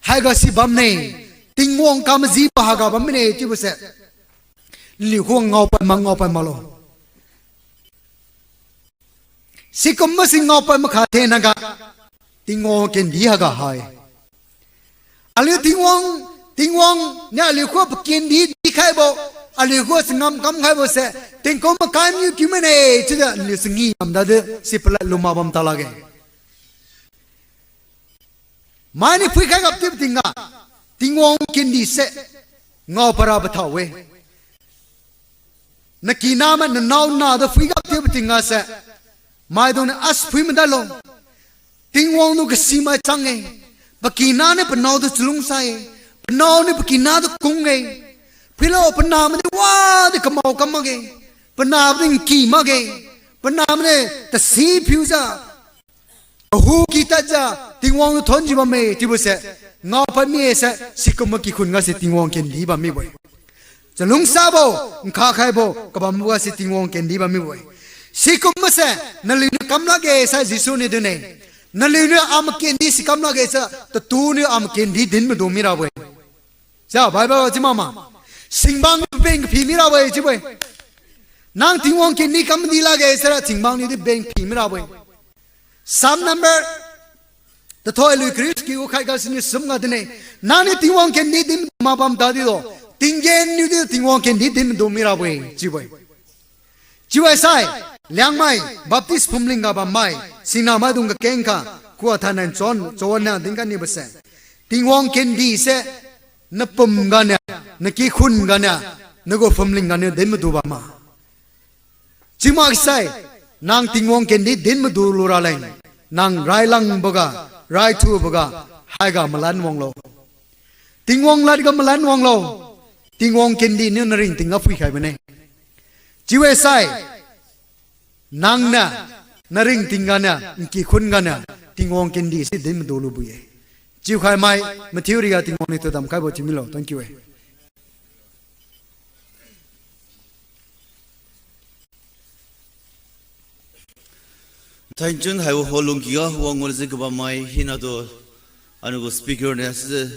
haiga si bamme, Tingwang kamajibo haiga bam mine chiubose, nliu khu ngaopad mak ngaopad maklo. Sikumbo si ngaopad makha thenaga, Tingwang kendi haiga ha-e. Aliu Tingwang, Tingwang niu aliu khu pakendi dikhaibo, aliu khu changam kamkhaibose, tingkum makai miu kiu mine, chiujiu aliu changi bamdadi si palad luma bam ta lakge. Mainiu phuikhai gaptiubo tingga, Tingwang kendise, ngao para pathao-e. Nakinamai nanao natu phui gaptiubo tingga se, maidungniu as phui madalo. Tingwang niu kasimai chang-e. Pakina niu panao tu chalungsa-e. Panao niu pakina tu kung-e. Phuilo, panahmai di wadi kamao kam makge. Panahmai di nki makge. Panahmai di tasi phiujiu, kahu kitadjiu, Tingwang niu thonjiu bamme chiubose, ngaopad mi-e se, sikumbo kikhun gase Tingwang kendi bam mibo-e. Chalungsabo, nkha khaibo, kabambo gase Tingwang kendi bam mibo-e. Sikumbose, naliuniu kam lakge sai Jesu niu dinne. Naliuniu amakendi si kam lakge sai, tatuniu amakendi din madu mirabo-e. Sa Bible chiu makma. Singbang niu pabeng kaphi mirabo-e chiubo-e. Nang Tingwang kendi kam madi lakge saira singbang niu di beng phi mirabo-e. Psalm number tathoi lui kariu chakiu khat ga siniu sumga dinne. Nangniu Tingwang kendi din madu mak bam tadi lo, tinggen niu di Tingwang kendi din madu mirabo-e chiubo-e. Chiubo sai, Liangmai Baptist phumling ga bammai, singnamaidung kakengkha, khuga thainai chon, chawanna dinkhai nibose, Tingwang kendi se, napum ganiu, nakikhun ganiu, nagu phumling ganiu din madu bam ma. Chiu maksai, nang Tingwang kendi din madu lu raleng, nang railangboga, raithuboga, haiga malan wanglo. Tingwang ladga malan wanglo. Tingwang kendi niu naringtingga phuikhai bine. Chiu-e sai, nangniu, naringting ganiu, nkikhun ganiu, Tingwang kendi si din madu lubo-e. Chiukhai mai, mathiu riga Tingwang niu tu damkhaibo thiu milo. Thank you-e. Thainchun haibo ho lungkiga wang ngul ji kabammai hinatu, anugu speaker niu sijiu,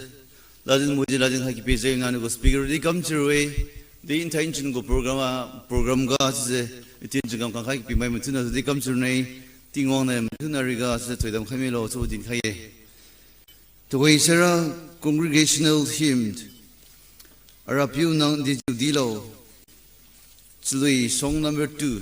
ladin muidi ladin hai kipi jeng anugu speaker di kamchiu-e, di thainchun gu program a, program ga sijiu, itin jengam kangkhai kipi mai mathiuna di kamchiu-e, Tingwang niu mathiuna riga sijiu thoidam khai milo chiubo dinkhai-e. Tuhoi sara congregational hymn, Arapiu nang dijiu dilo. Chalui song number two.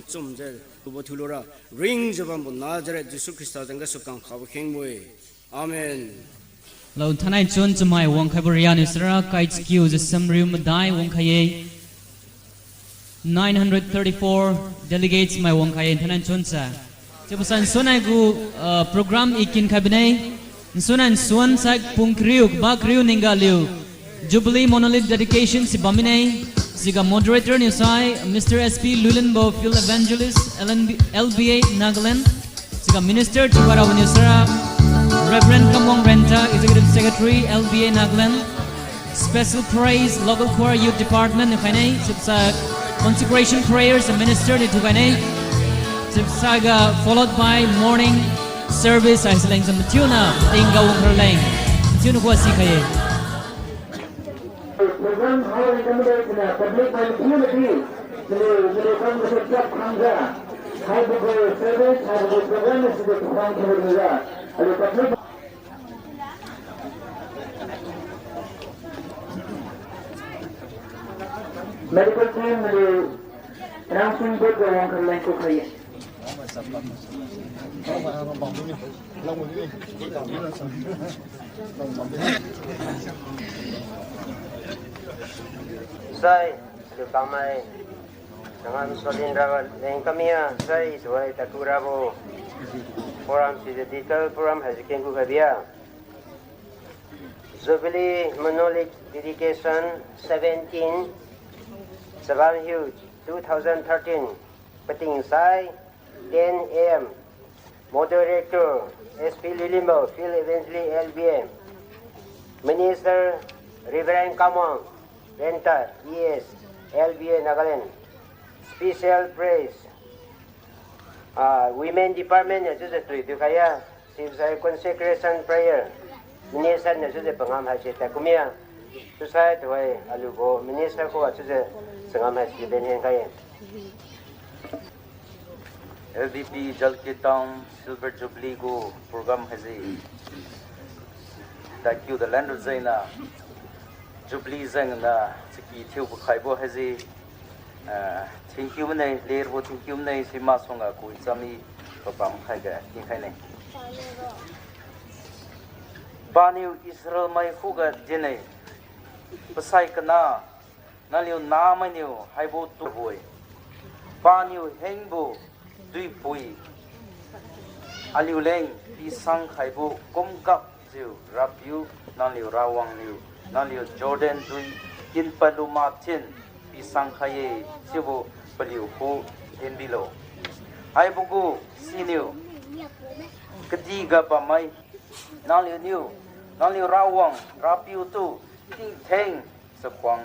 Chumjiu lubo thiulura, ringjiu bambo Nazareth Jesu Khrista jeng gasu kangkhabo khengbo-e. Amen. Lo, thainai chun chamai wangkhaibo rianiu sara kai chakiujiu samriu madai wangkhai-e. Nine hundred thirty-four delegates mai wangkhai-e thainai chunse. Chiubo sai nsunnai gu, ah, program i kinkhai bine. Nsunnai nsuan sai pung kariu, kaba kariu ningga aliu Jubilee Monolith Dedication si bam mine. Siga moderator niu sai Mister S P Luilinbo, Field Evangelist, L N B, L B A Nagaland. Siga minister thiukhai rabo niu sara Reverend Kamwang Renta, Executive Secretary, L B A Nagaland. Special praise, Local Choir, Youth Department niu khaine. Chiubo sai consecration prayers, minister niu thiukhaine. Chiubo saiga followed by morning service, haiseleng sa mathiuna, tingga wangkhai raleng, mathiuna khuga sikhai-e. Program hao ringkam de siniu public mai mathiuna di, maliu, maliu kam masi chap khangjiu, haibo gu service, haibo gu program masi de khang khaibo lujiu, aliu public medical team maliu, announcing board ga wangkhai raleng kukhai-e. Sai, aliu kamai, sangam solin rabo leng kamia, sai, suai taku rabo program si digital program haise kengku khaibia. Jubilee Monolith Dedication seventeen, Chabam Hill, two thousand thirteen, pating sai ten A M. Moderator, S P Lilimo, Field Evangelist, L B A. Minister, Reverend Kamwang Renta, E S, L B A Nagaland. Special praise, ah, Women Department niu chiujiu tui thiukhai-e. Chiusai consecration prayer, minister niu chiujiu pangam haise tadkumia. Chiusai tuhoi aliu gu minister khuga chiujiu changam haise benhen khai-e. L D P Jalkitang Silver Jubilee gu program haise tadkiu da lanra jengniu Jubilee jengniu chaki thiubo khaibo haise, ah, thank you mane, lerbo thank you mane, si masuangga kui chami pabam khaiga tinkhaine. Paniu Israel mai khuga din-e, pasai kana, naliu namainiu haibo tubo-e. Paniu hengbo duipui aliuleng pisang khaibo kumgapjiu Rapiu, naliu Rawang niu, naliu Jordan dui kinpad lu mathen pisang khai-e, chiubo paliu khu dinbilo. Haibo gu siniu kadihga bammai, naliuniu, naliu Rawang Rapiu tu Tingtheng chakhuang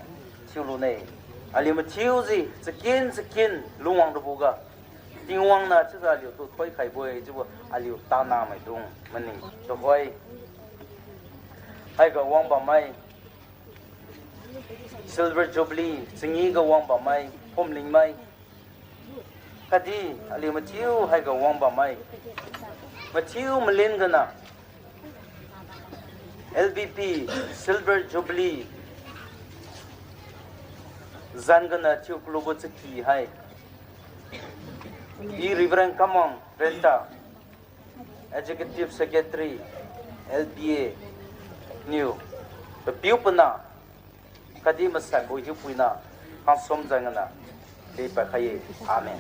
thiulune. Aliu mathiujiu chakin chakin lungwang raboga, Tingwang niu chiujiu aliutu thoikhaibo-e chiubo aliu tanamaidung maning tuhoi. Haiga wangbammai Silver Jubilee, changiga wangbammai, phumlingmai, khatdi aliu mathiu haiga wangbammai, mathiu malin gana, L B P Silver Jubilee zan gana thiu kalubo chaky hai, I Reverend Kamwang Renta, Executive Secretary, L B A niu papiu pana khatdi masanbo hiupuina hangsum zan gana lepadkhai-e. Amen.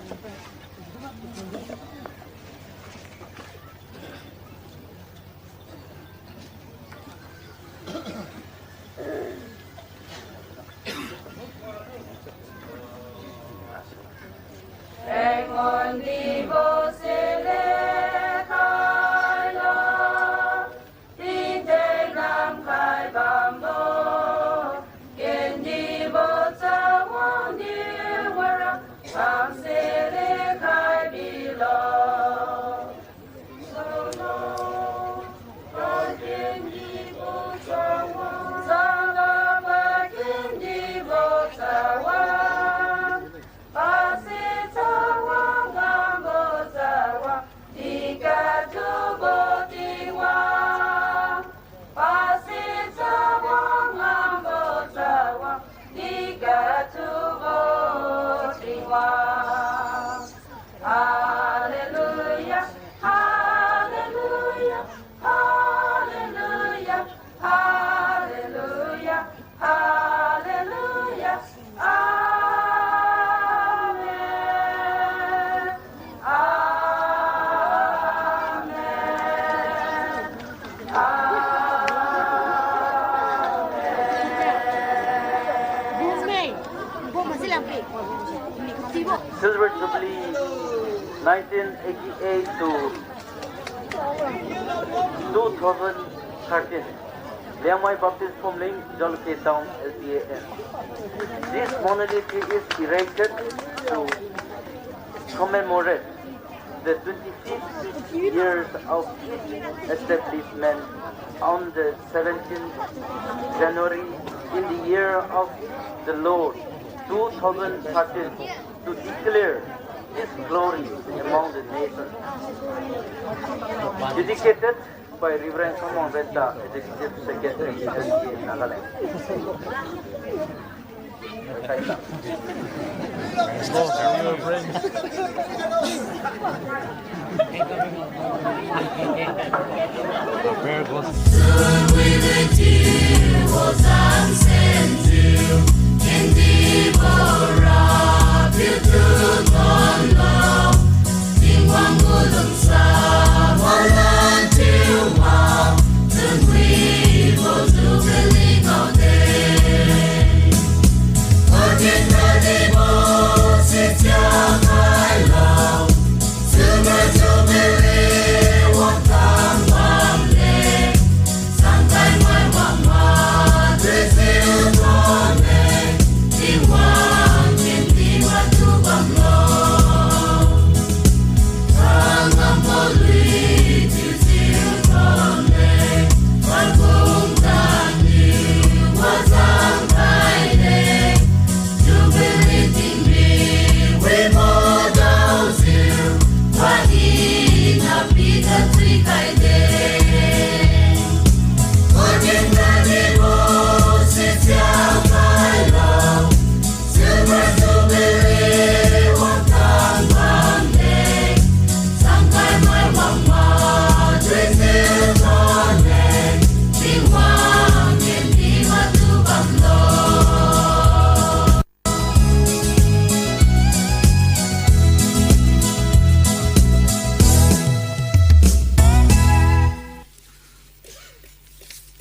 Hallelujah, hallelujah, hallelujah, hallelujah, hallelujah. Amen. Amen. Amen. Silver Jubilee, nineteen eighty-eight to two thousand thirteen. Liangmai Baptist Phomling, Jalukie Town, L P A N. This monolith is erected to commemorate the twenty-fifth years of its establishment on the seventeenth January in the year of the Lord two thousand thirteen, to declare his glory among the nations. Dedicated by Reverend Kamwang Renta, Executive Secretary, L C A Nagaland.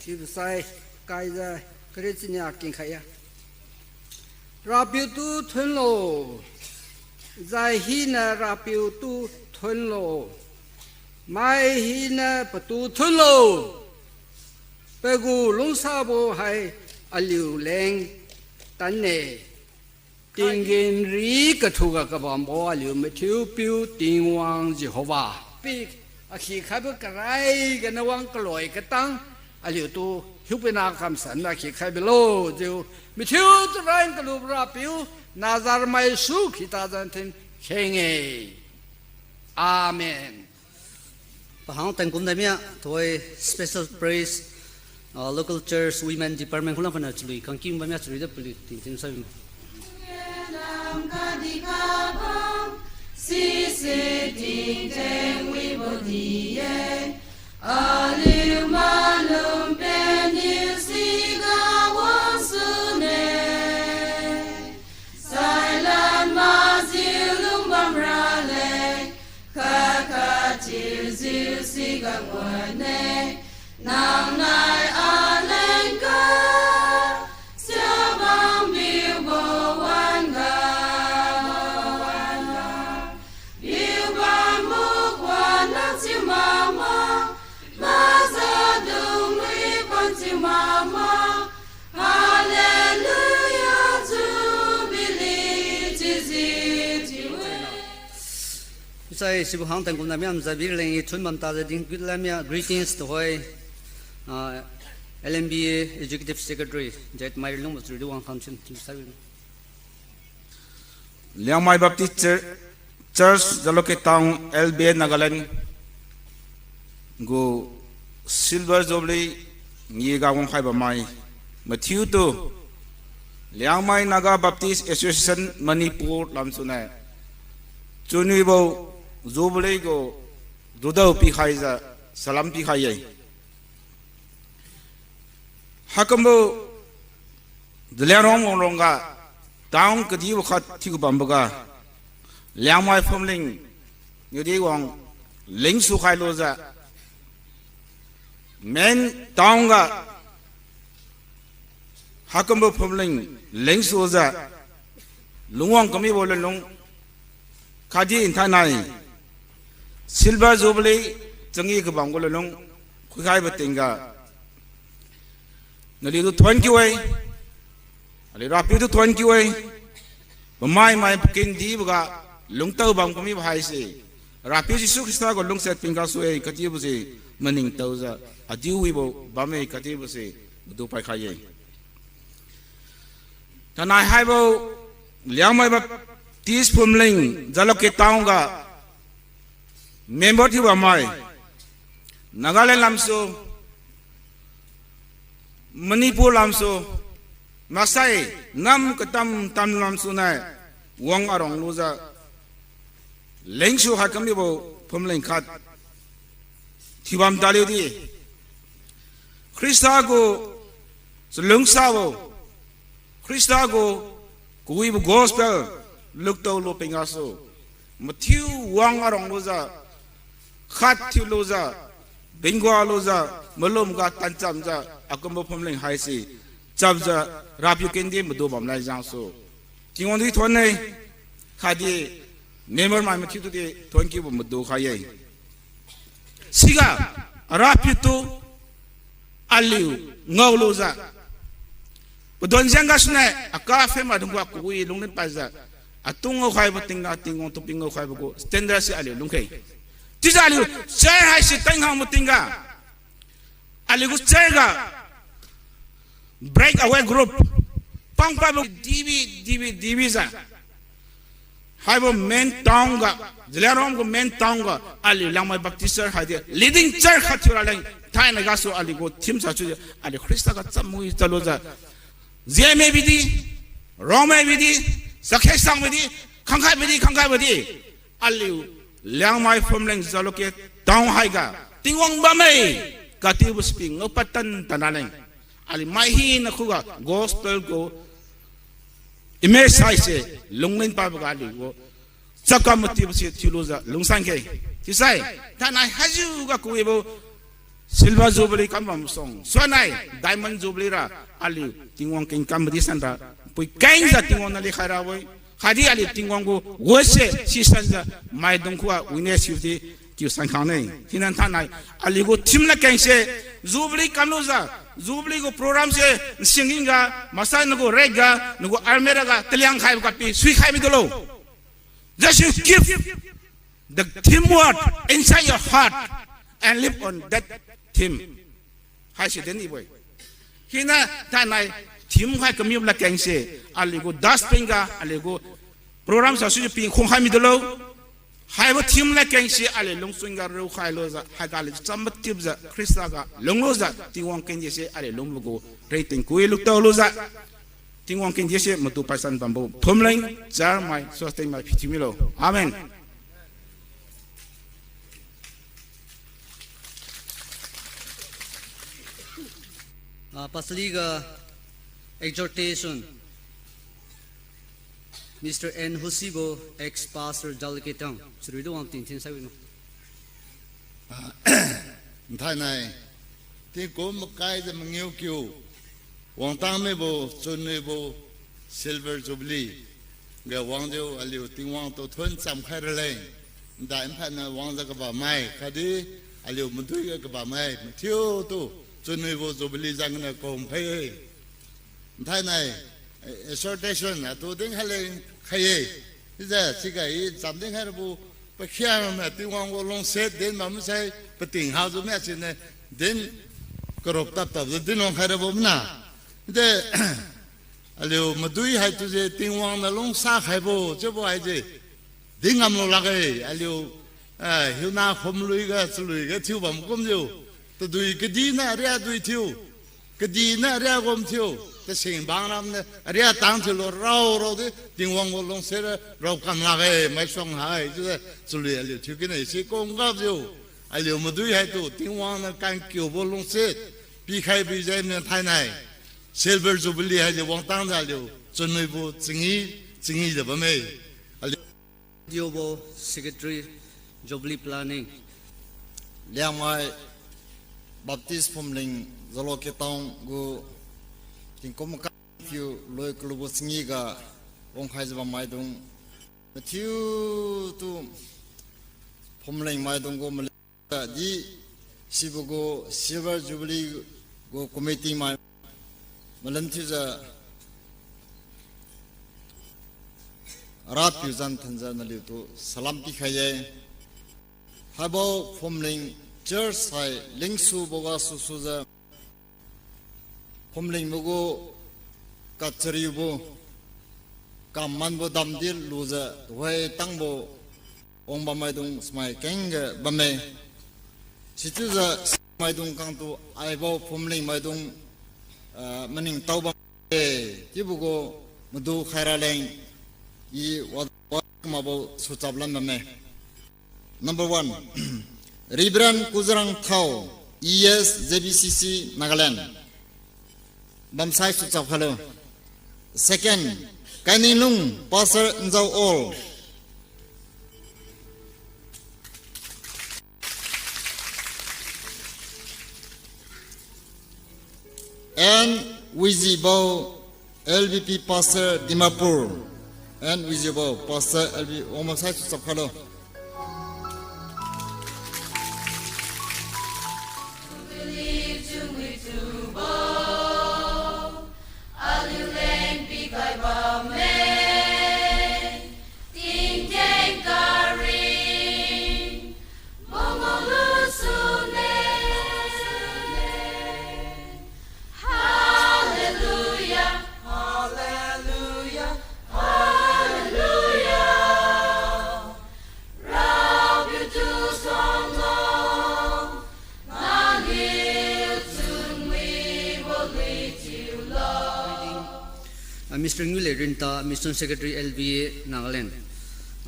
Chiubo sai, kaijiu, kariu chinia kingkhai-e. Rapiu tu thunlo, zai hina Rapiu tu thunlo, mai hina patu thunlo, pagu lungsabo hai aliu leng tan-e. Tinggen ri kathuga kabambo aliu mathiu piu Tingwang Jehova, pi akhikhaibo karai ga nawang kaloi katang aliutu hiupuina kamsanna khikhaibilo chiu, mathiu turan kalubo Rapiu, Nazareth mai Jesu Khrista zan thin kheng-e. Amen. Pahang tangkum dai mia, tuhoi special praise, ah, local church women department khulam pana chalui kangkim bam mia chalui da paliu tingting sai. Sise tingteng wibo di-e, aliu malum pen niu siga wangsune. Sailan majiu lungbam raleng, khat khat thiujiu siga wan-e, nang nai aleng kasiabang piubo wan-ga, wan-ga. Piubam mukwan nang thiu makma, mazadung lui pan thiu makma, Hallelujah, Jubilee, chiujiu thiu-e. Sai sibo hang tangkum dai mia, maza birleng i thun bam tajiu dingut lamia greetings tuhoi, ah, L M B A Executive Secretary, Jet Mai Rilung Bachuri di wang tham sin thiu sai. Liangmai Baptist Chur-, Church, Jalukie Town, L B A Nagaland gu Silver Jubilee ngiga wangkhai bammai mathiutu Liangmai Naga Baptist Association Manipur lamsuniu chunwibo Jubilee gu dudao pikhaijiu salam pikhai-e. Haikumbo Zeliangrong wangrong ga town kadibo khat thiu bamboga Liangmai phumling niudi wang lingsu khai lujiu main town ga haikumbo phumling lingsujiu lungwang kamibo lunlung khatdi nthainai Silver Jubilee changi kabam gu lunlung khuikhaibo tingga naliutu thuon kiu-e, aliu Rapiutu thuon kiu-e. Pamaimai pakendiboga lungtao bam kamibo haise Rapiu Jesu Khrista gu lungsiat ping gasu-e khatdibose maningtaojiu adiu wibo bamme khatdibose madu paikhai-e. Thainai haibo Liangmai Baptist phumling Jalukie Town ga member thiu bammai Nagaland lamsu, Manipur lamsu, maksai nam katam tam lamsu nai wang arang lujiu lingsu hai kamibo phumling khat thiubam taliudi Khrista gu chalungsabo, Khrista gu kawibo gospel luktao lu ping gasu mathiu wang arang lujiu, khat thiu lujiu, bingwa lujiu, malum ga tanchamjiu, akumbo phumling haise chapjiu Rapiu kendi madu bamlai jengsu Tingwang di thuon-e, khatdi member mai mathiutudi thuon kiubo madu khai-e. Siga Rapiutu aliu ngao lujiu, padon jeng gasuniu aka phem maidung ga kawi lunglen paijiu, atung ngaokhaibo tingga Tingwang tu ping ngaokhaibo gu standard se aliu lungkhe. Chiujiu aliu church haise taikhang matingga, aliu gu church ga break away group pangpabo dibi dibi dibijiu haibo main town ga, Zeliangrong gu main town ga aliu Liangmai Baptist Church haidi leading church khat thiu raleng, thainai gasu aliu gu theme sa chiujiu aliu Khrista ga cham mui chalujiu, Zeme bidi, Rongmei bidi, Chakhesang bidi, khangkhai bidi, khangkhai bidi, aliu Liangmai phumling Jalukie Town haiga Tingwang bamme katiubo siping ngao patan tan raleng, aliu mai hina khuga gospel gu image haise lunglen paiboga aliu gu chapkam matiubo si thiulujiu lungsan khe. Chiusai thainai haijiu ga kawibo Silver Jubilee kam bam suang suannai Diamond Jubilee ra aliu Tingwang kengkam madi sanra pui kengjiu Tingwang naliu khai rabo-e. Khatdi aliu Tingwang gu word se sisanjiu maidung khuga witness thiudi kiu san khang ne. Hina thainai aliu gu theme ladkeng se Jubilee kamlujiu Jubilee gu program se nsingin ga, maksai nagu rek ga, nagu almirah ga, taliang khaibo ga pi suikhai midulo. Just you keep the theme word inside your heart and live on that theme. Haise din ibo-e. Hina thainai theme khai kamibo ladkeng se, aliu gu dustbin ga, aliu gu program sa sui ping khong khai midulo. Haibo theme ladkeng se aliu lungchun ga riukhai lujiu, haiga aliu cham matipjiu, Khrista ga lunglujiu, Tingwang kengdi se aliu lungbo gu ringting kui lutao lujiu, Tingwang kengdi se matu paisan bambo phumling, char mai, suasting mai, phithiu milo. Amen. Ah, pastor Lee ga exhortation. Mister N Husibo, ex-pastor Jalukie Town. Chalui du wang tingthin sai wi ma. Ah, nthainai, tingkum makai jiu mangiu kiu, wangtang mibo, chunwibo, Silver Jubilee ga wangjiu aliu Tingwang tu thun chamkhai raleng, ndai mphatna wangjiu kabammai khatdi aliu madui ga kabammai mathiutu chunwibo Jubilee jengniu kahumkhai-e. Nthainai, eh, exhortation atu dinkhai leng khai-e. Chiujiu siga i cham dinkhai rabo pakhiangna Tingwang gu lungsiat din bamsai pating hajiu mi siniu din karup tap tapjiu din wangkhai rabo mna. Chiudi aliu madui haitu je Tingwang niu lungsa khaibo chiubo haise din ngamlu lakge, aliu, ah, hiuna khumlui ga chalui ga thiu bam kumjiu, tadui kadih niu aria dui thiu, kadih niu aria gum thiu, tasing bang ram niu aria tang thiulo rao rao di Tingwang gu lungsiat ra rao kam lakge, maisuang hai chiujiu chalui aliu thiu kine si kum gapjiu, aliu madui haitu Tingwang niu kankiubo lungsiat pikhai bijengniu thainai Silver Jubilee haise wangtangjiu aliu chunwibo chingi, chingi jiu bamme. Aliu D O bo Secretary Jubilee Planning. Liangmai Baptist Phumling Jalukie Town gu tingkum makai kiu loi kalubo chingi ga wangkhaijiu bammaidung mathiutu Phumling maidung gu mali di sibo gu Silver Jubilee gu committee mai malan thiujiu Rapiu zan thanjiu naliutu salam pikhai-e. Haibo Phumling Church hai lingsubo ga susujiu Phumlingbo gu kachariubo, kamanbo damdi lujiu tuhoi tangbo wangbam maidung smai kengga bamme. Sichiujiu maidung khangtu haibo Phumling maidung, ah, maningtao bamme. Chiubo gu madu khaira leng i wa, wa kamabo suchap lan bamme. Number one, Reverend Kuzarang Thao, E S, J B C C, Nagaland. Bamsai suchap khailo. Second, Kaininglung, Pastor Nzau All. And Wizibo, L B P Pastor Dimapur. And Wizibo, Pastor L B P, wang masai suchap khailo. Ah, Mister Ngule Rinta, Mission Secretary L B A Nagaland.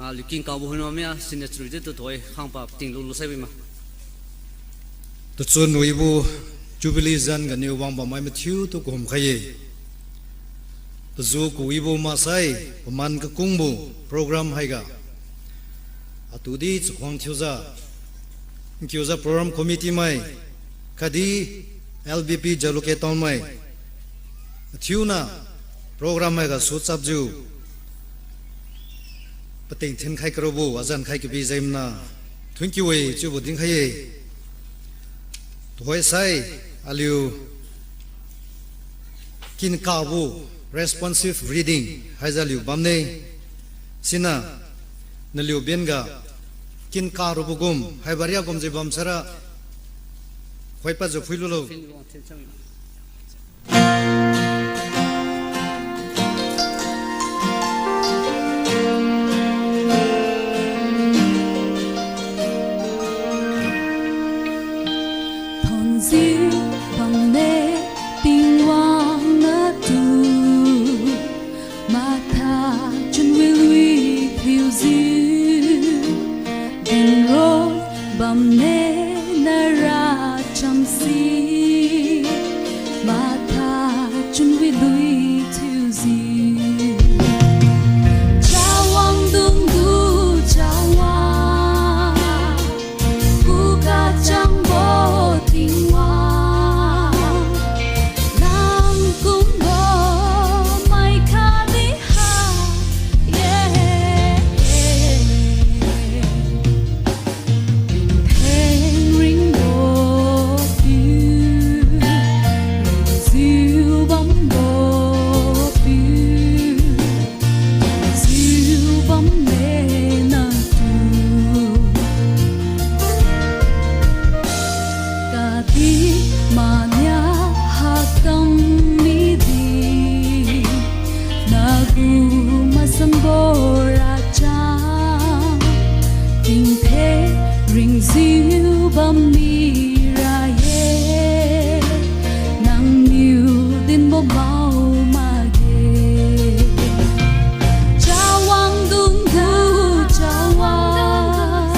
Ah, luking kabo hun mamia, signature di tu thoi, khangpa ting lu lu sai wi ma. Tachun wibo Jubilee zan ganiu wangbam mai mathiutu kahum khai-e. Pazu kawibo maksai, paman kakungbo program haiga. Atudi chakhuang thiujiu, nkiujiu program committee mai, khatdi L B P Jalukie Town mai. Athiuna program haiga suchapjiu pating thinkhai karobo, azan khai kabi jaimna. Thank you e, chiubo dinkhai-e. Tuhoisai, aliu Kinkabo responsive reading haijiu aliu bamne. Siniu naliu benga kinkarabo gum haibo ariagum jiu bamsara khoipadjiu phuilulo. Thonjiu bamme Tingwang natu, matha chunwi lui thiujiu, dinroi bamme nara chamse, matha chunwi lui thiujiu. Chawang dunggu Chawang, khuga changbo Tingwang, nang kumbo mai khatdi ha, yeah. Ringtheng ringbo piu, ringjiu bambo piu, jiu bamme natu. Khatdi mania hakam midi, nagu masanbo racha, tingtheng ringjiu bam mira ye, nangniu dinbo mao makge. Chawang dunggu Chawang,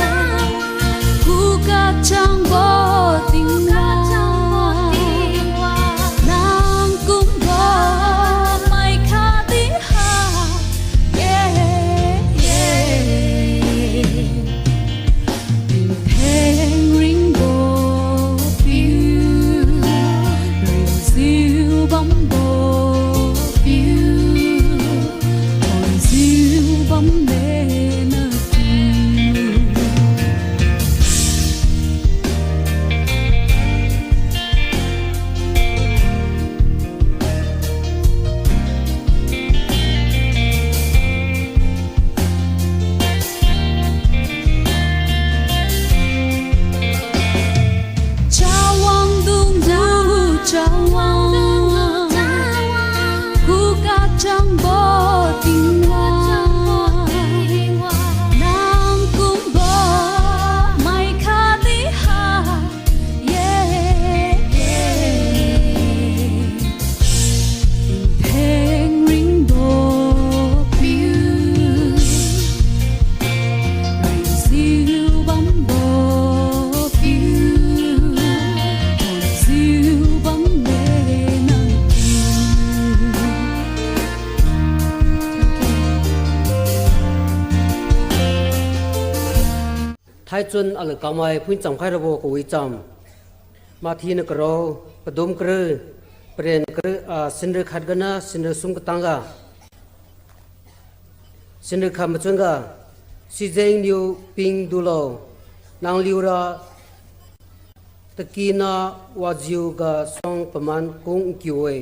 khuga changbo Tingwang, nang kumbo mai khatdi ha, yeah, yeah. Ringtheng ringbo piu, ringjiu bambo piu, thonjiu bamme natu. Chawang dunggu Chawang, khuga changbo Tingwang, nang kumbo mai khatdi ha, yeah, yeah. Ringtheng ringbo piu, ringjiu bambo piu, thonjiu bamme natu. Thaichun aliu kamai phuicham khai rabo kawicham. Mathi niu karo, padum kariu, paren kariu, ah, sinriu khat gana sinriu sum katangga. Sinriu khat machunga, sijengniu ping dulo, nangliura takina wajiuga suang paman kung nkiu-e.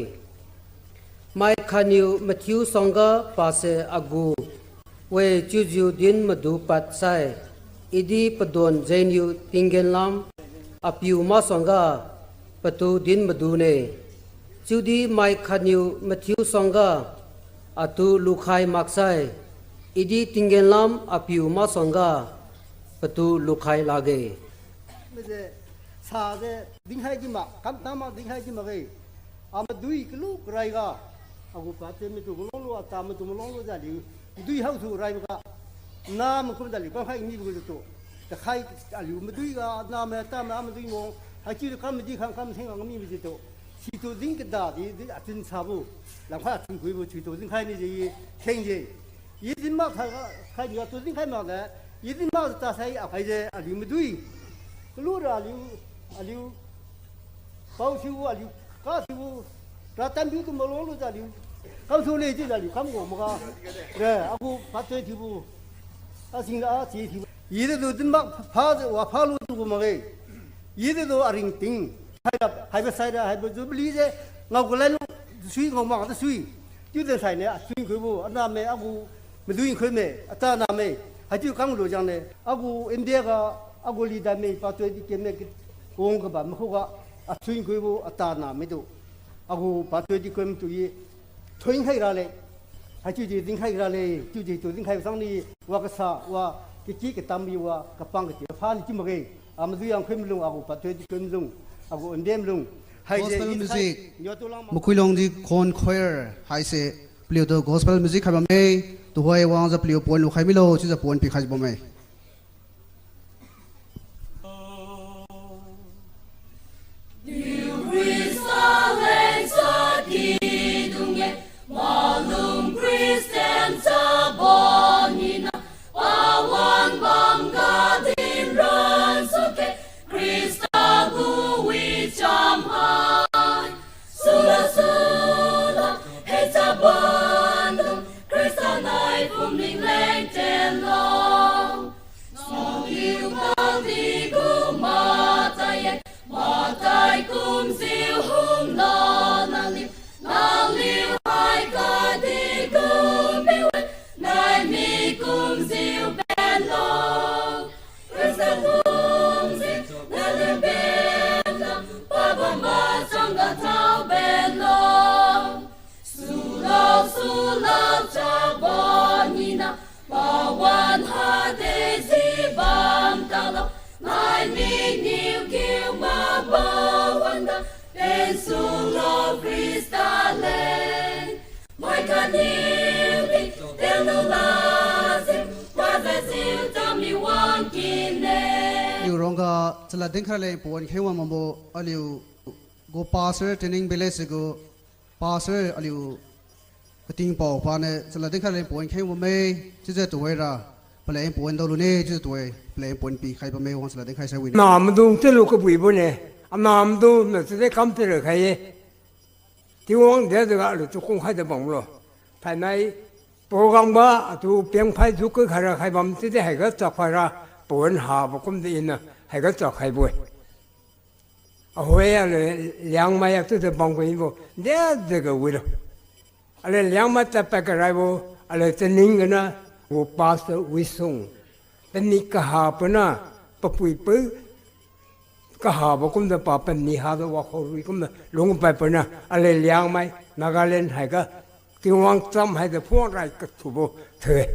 Mai khatniu mathiu suangga pase agu we chiujiu din madu padsai, idi padon jengniu tinggen lam apiu masuangga patu din madune. Chiudi mai khatniu mathiu suangga atu lukhai maksai, idi tinggen lam apiu masuangga patu lukhai lakge. Mase, sajiu dinkhai di mak, kamtama dinkhai di makge. Amadui kalu karaiga, agu pate matu malonglu, ata matu malonglujiu aliu madui haosu raiboga, namakumjiu aliu kamkhai mibo gajitu. Takhai aliu maduiga, namai tamai amadui mong, haichiujiu kam madi khang kam sengga mibo jitu. Situ din kada di, di atun sabo, lamkhai atun kuibo situ dinkhai ni ji, sengji. I din mak kha, khai niga tu dinkhai makle, i din mak tasai akhaijiu aliu madui. Kalura aliu, aliu, paothiu aliu, kathiu, ratanbiu tu malonglujiu aliu, kamsu lejiu aliu kamgu maga. Re, agu pate thiubo, asingla si thiubo. I ditu din mak phajiu wa phalu tu gu makge. I ditu aringting, haira, haibo saira, haibo jubilee je, ngao galanlu, Sui ngao mak da sui. Chiu de saine, asui khuibo, aname, agu, madui khuime, ataname. Haichiu kang lu jang ne, agu India ga, agu leader me, patoi di keme, wang kaba, makhuga, asui khuibo, ataname tu. Agu patoi di keme tu ye, thoin khai rale. Haichiu di ding khai rale, chiu di tu ding khai sang ni, wa kasa, wa, kiki katam bi wa, kapang kati, pha ni chiu makge. Amadui yang khuim lung, agu patoi di keme lung, agu India lung. Haise, Gospel music. Makuilongdi Khon Choir haise paliutu gospel music khai bamme, tuhoi wangjiu paliu pon lukhai milo chiujiu pon pikhai bamme. Khrista leng sa kidung-e, malum Christian chabon hina, pawan bangga din ransuke, Khrista gu wicham hai. Sula sula, hei chabon dung, Khrista nai phumling leng tenlo. Nangniu kangdi gu matai-e, matai kumjiu hunglo nangniu, nangniu hai kadi gu miu-e, nai mi kumjiu benlo. Khrista kumjiu naliu benlo, pabam machang ga tao benlo. Sula sula chabon hina, pawan hade ji bam talo, nai miniu kiu mabo wangga, pensulo Khrista leng. Mai kaniu di, tenlu lajiu, mazajiu tami wang kine. Aliu rongga chalad dinkhai leng pawan kheng wang mambo, aliu gu pastor training village gu pastor aliu katingpao paniu chalad dinkhai leng pawan kheng bamme, chiujiu tuhoira, paleng pawan daolune, chiujiu tuhoi, paleng pawan pikhai bamme, wang chalad dinkhai sai wine. Anamdung chiulu kabuibo ne, anamdung na chiudi kam tire khai-e. Tingwang dejiuga aliutu kungkhai da bamlo. Thainai program ga atu piangphai juku khaira khai bam chiudi haiga chakhaira, pawan habo kumdi iniu haiga chakkhaibo-e. Ahoi aliu Liangmai atu de bam kabo, dejiuga wilo. Aliu Liangmai tadpad karaibo, aliu taning gana, gu pastor Wisung. Pani kaha pana, papui pu kahabo kumjiu pa pani hadu wakho rui kumjiu lungpad pana, aliu Liangmai, Nagaland haiga, Tingwang cham haidi phungrai kathubo thoi-e.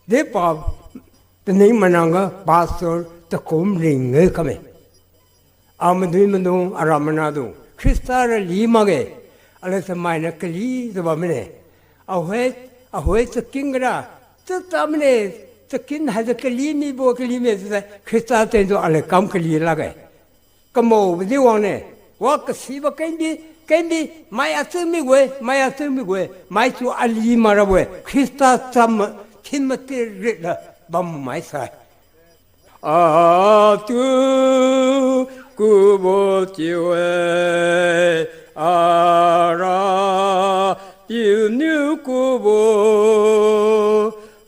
Depa taning manang ga pastor Takum Ring-e kame. Amadui madung, aram manadung, Khrista ra li makge, aliu chamainiu kalijiu bammine. Ahoi, ahoi chakin gara, chata mine, chakin haijiu kali mibo, kali mijiu Khrista tentu aliu kam kali lakge. Kamaobo di wangne, wa kasibo kenbi, kenbi, mai achun mibo-e, mai achun mibo-e, maitu ali makrabo-e, Khrista cham thin mati ritla bammai sai. Atu kubo chiu-e, ara piuniu kubo,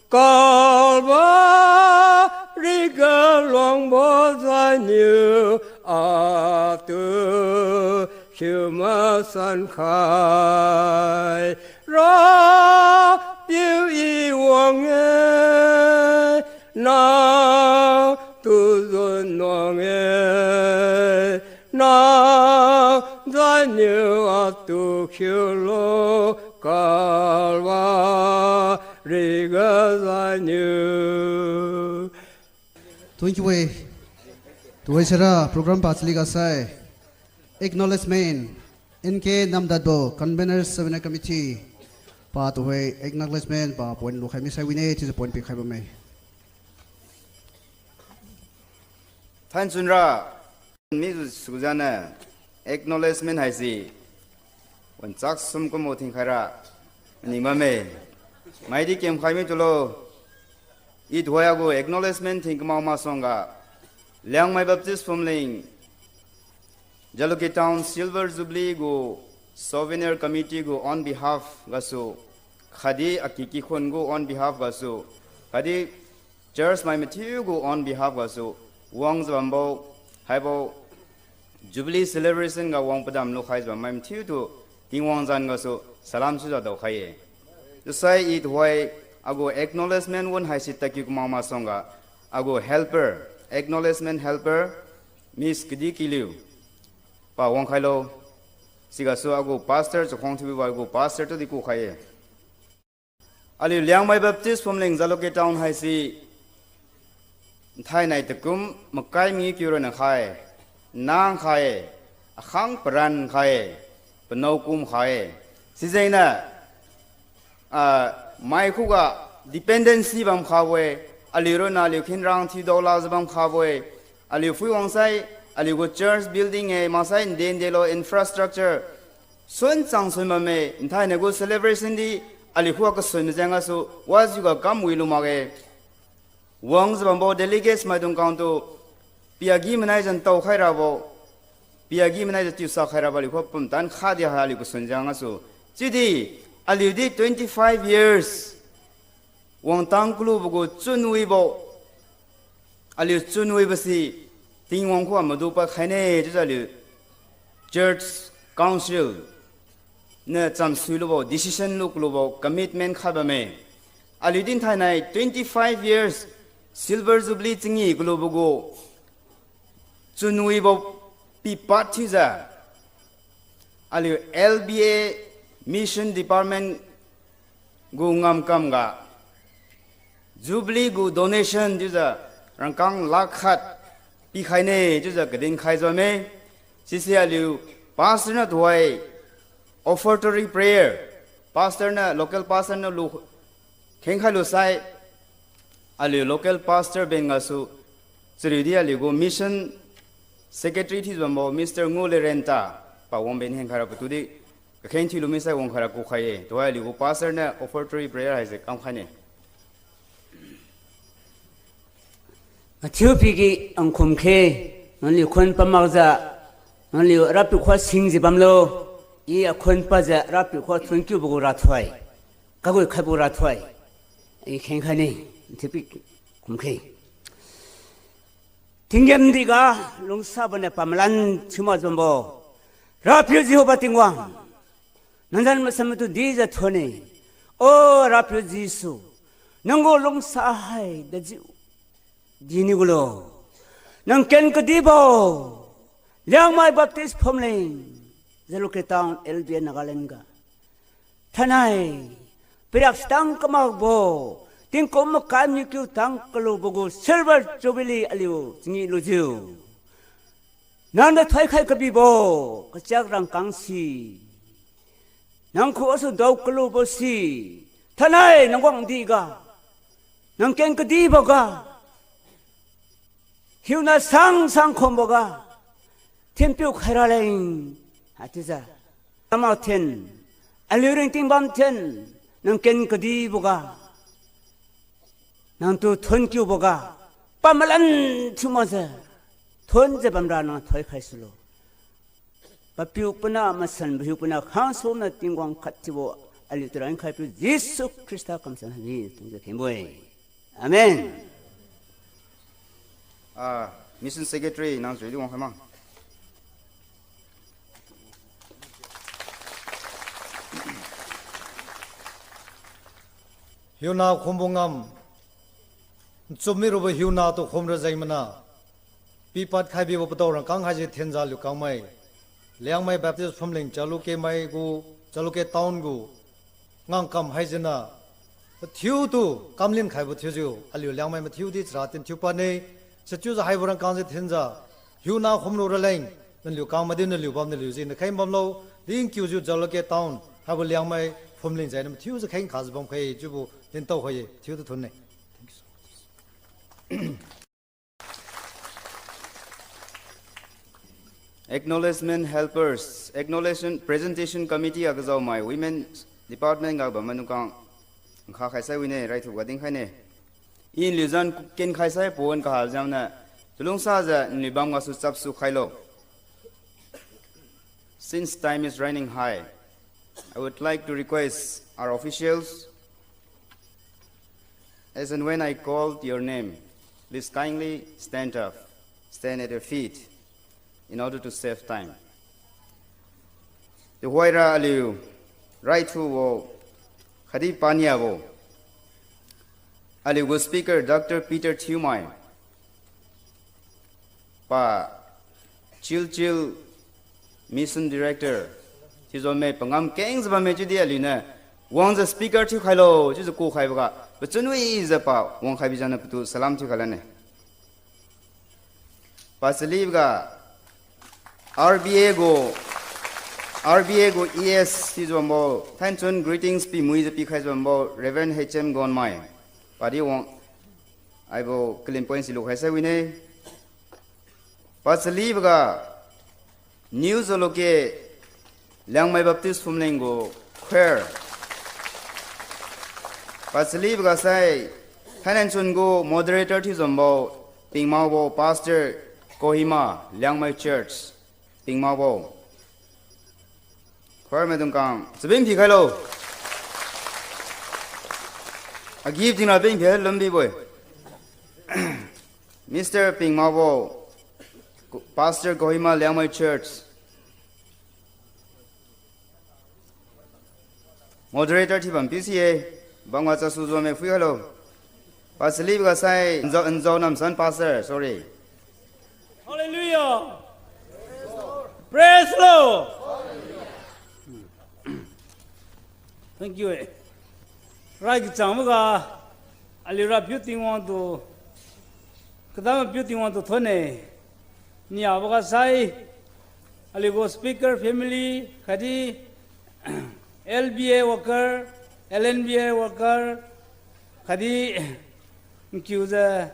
Calvary ga luangbo jainiu atu khiu masan khai. Rapiu I wang-e, nang tu zun wang-e, nang jainiu atu khiulo Calvary ga jainiu. Thank you, eh. Tuhoi sira program pa chali ga sai. Acknowledgement, N K Namdatbo, Convener Souvenir Committee. Pa tuhoi acknowledgement, pa point lukhai misai wine, chiujiu point pikhai bamme. Thanchunra, mi sujane, acknowledgement haise, wan chak sum kumbo thingkhaira, maning bamme. Maidi kemkhai mi tulo, I tuhoi agu acknowledgement thing kamao masuangga, Liangmai Baptist Phumling, Jalukie Town Silver Jubilee gu Souvenir Committee gu on behalf gasu, khatdi aki kikhun gu on behalf gasu, khatdi church mai mathiu gu on behalf gasu, wangjiu bambo, haibo, Jubilee celebration ga wang padam lukhaijiu bammai mathiutu, Tingwang zan gasu salam chiujiu daokhai-e. Chiusai i tuhoi agu acknowledgement won haise tadkiu kamak masuangga agu helper, acknowledgement helper, Miss Kadikiliu, pa wangkhailo. Sigasu agu pastor chakhuang thiubo agu pastor tudi kukhai-e. Aliu Liangmai Baptist Phumling Jalukie Town haise nthainai takum makai mi kiu ronna khai, nang khai, akhang paran khai, panao kum khai. Sijengniu, ah, mai khuga dependency bam khabo-e, aliu ronna aliu khenrang thiudao lakjiu bam khabo-e, aliu phuiwangsai, aliu gu church building-e, maksai nde ndelo infrastructure, sun chang sun bamme, nthainai gu celebration di, aliu khuga kasun majeng gasu, wajiuga kam wilu makge. Wangjiu bambo delegates maidung khangtu, piagi manaijiu ntao khai rabo, piagi manaijiu tiusa khai rabo aliu khuga pumtan khadi hai aliu kasun jeng gasu. Chiudi, aliu di twenty five years wangtang kalubo gu chunwibo, aliu chunwibo si Tingwang khuga madu pad khaine chiujiu aliu Church Council niu chamsui lubo, decision lu kalubo, commitment khat bamme. Aliu di nthainai twenty five years Silver Jubilee chingi kalubo gu chunwibo pipad thiujiu, aliu L B A Mission Department gu ngamkam ga Jubilee gu donation chiujiu rangkang lakh khat pikhaine chiujiu kadin khaijiu bamme. Sise aliu pastor niu tuhoi offertory prayer, pastor niu, local pastor niu lu khengkhai lusai, aliu local pastor ben gasu, chariudi aliu gu mission secretary thiujiu bambo Mister Ngulerenta, pawang ben khengkhai ra patu di, kakheng thiulu misai wangkhai ra kukhai-e. Tuhoi aliu gu pastor niu offertory prayer haise kamkhaine. Mathiu pigi ang khum khe, nangliu khun pamakjiu, nangliu Rapiu khuga singjiu bamlo, i akhun pajiu Rapiu khuga thonkiubo gu rathoi, kagui khaibo rathoi, i khengkhaine, mathiu pi khum khe. Tinggen diga lungsaboniu pamalan thiu mak jombo, Rapiu Jehova Tingwang, nang zan masan matu dijiu thonne. O Rapiu Jesu, nang gu lungsa hai dajiu dini gulo, nang ken kadibo, Liangmai Baptist Phumling, Jalukie Town, L B A Nagaland ga thainai piriak stang kamakbo, tingkum makai niu kiu tang kalubo gu Silver Jubilee aliu chingi lujiu, nangniu thoikhai kabibo kachiak rangkang si, nang khugasu dao kalubo si, thainai nang wangdi ga, nang ken kadibo ga, hiuna sang sang khumbo ga, thinpiu khai raleng, haichiujiu, namak thin, aliu ringting bam thin, nang ken kadibo ga, nangtu thonkiubo ga, pamalan thiu makjiu, thonjiu bamra nang thoikhai sulo. Papiu pana masanbo hiu pana khangsuniu Tingwang khat thiubo, aliutu rankhaipiu Jesu Khrista kamsan haniu tungjiu khengbo-e. Amen. Ah, Mission Secretary, nang chariudi wangkhai ma. Hiuna khumbo ngam, nchummi rubo hiuna tu khumra jengmana, pipad khaibibo padao rangkang haise thinjiu aliu kangmai, Liangmai Baptist Phumling Jalukie mai gu, Jalukie Town gu ngangkam haisiniu mathiutu kamlin khaibo thiujiu aliu Liangmai mathiudi chara thin thiu padne. Sichiujiu haibo rangkang se thinjiu, hiuna khumlu raleng, naliu kangmai di naliu bam naliu jiniu kheng bamlo, dinkiujiu Jalukie Town haibo Liangmai Phumling jai niu mathiujiu kheng khajiu bamkhai chiubo dintao khai-e, thiutu thonne. Acknowledgement helpers, acknowledgement presentation committee ga kajaomai women department ga bam maidung khang nkha khaisai wine, raithuga dinkhaine. I naliu zan kenkhai sai pawan kahabo jengniu, chalungsajiu naliu bam gasu chapsu khailo. Since time is running high, I would like to request our officials, as and when I call your name, please kindly stand up, stand at your feet in order to save time. Tuhoira aliu raithubo khatdi paniabo, aliu gu speaker Doctor Peter Thiumai, pa Chilchil Mission Director thiujiu bamme, pangam kengjiu bamme chiudi aliuniu wangjiu speaker thiukhailo chiujiu kukhaiboga pachun wijiu pa wangkhai bijiu niu patu salam thiukhai lane. Pachaliboga R B A gu, R B A gu E S thiujiu bambo, thainai chun greetings pimuijiu pikhaijiu bambo Reverend H M Gonmai, padi wang, aibo kalim point si lukhai sai wine. Pachaliboga New Jalukie Liangmai Baptist Phumling gu choir. Pachaliboga sai thainai chun gu moderator thiujiu bambo Pingmaobo, Pastor Kohima Liangmai Church, Pingmaobo. Choir maidung kang chabin phikhailo. Agi tingna bin phi lumbibo-e. Mister Pingmaobo, Pastor Kohima Liangmai Church, moderator thiubam pisi-e, bamga chasu jiu bamme phuikhailo. Pachaliboga sai Nzau, Nzau Namsan Pastor, sorry. Hallelujah. Praise Lord. Thank you, eh. Rai kachangboga, aliu Rapiu Tingwang tu, kadam Rapiu Tingwang tu thonne. Niaboga sai, aliu gu speaker family khatdi L B A worker, L N B A worker khatdi nkiujiu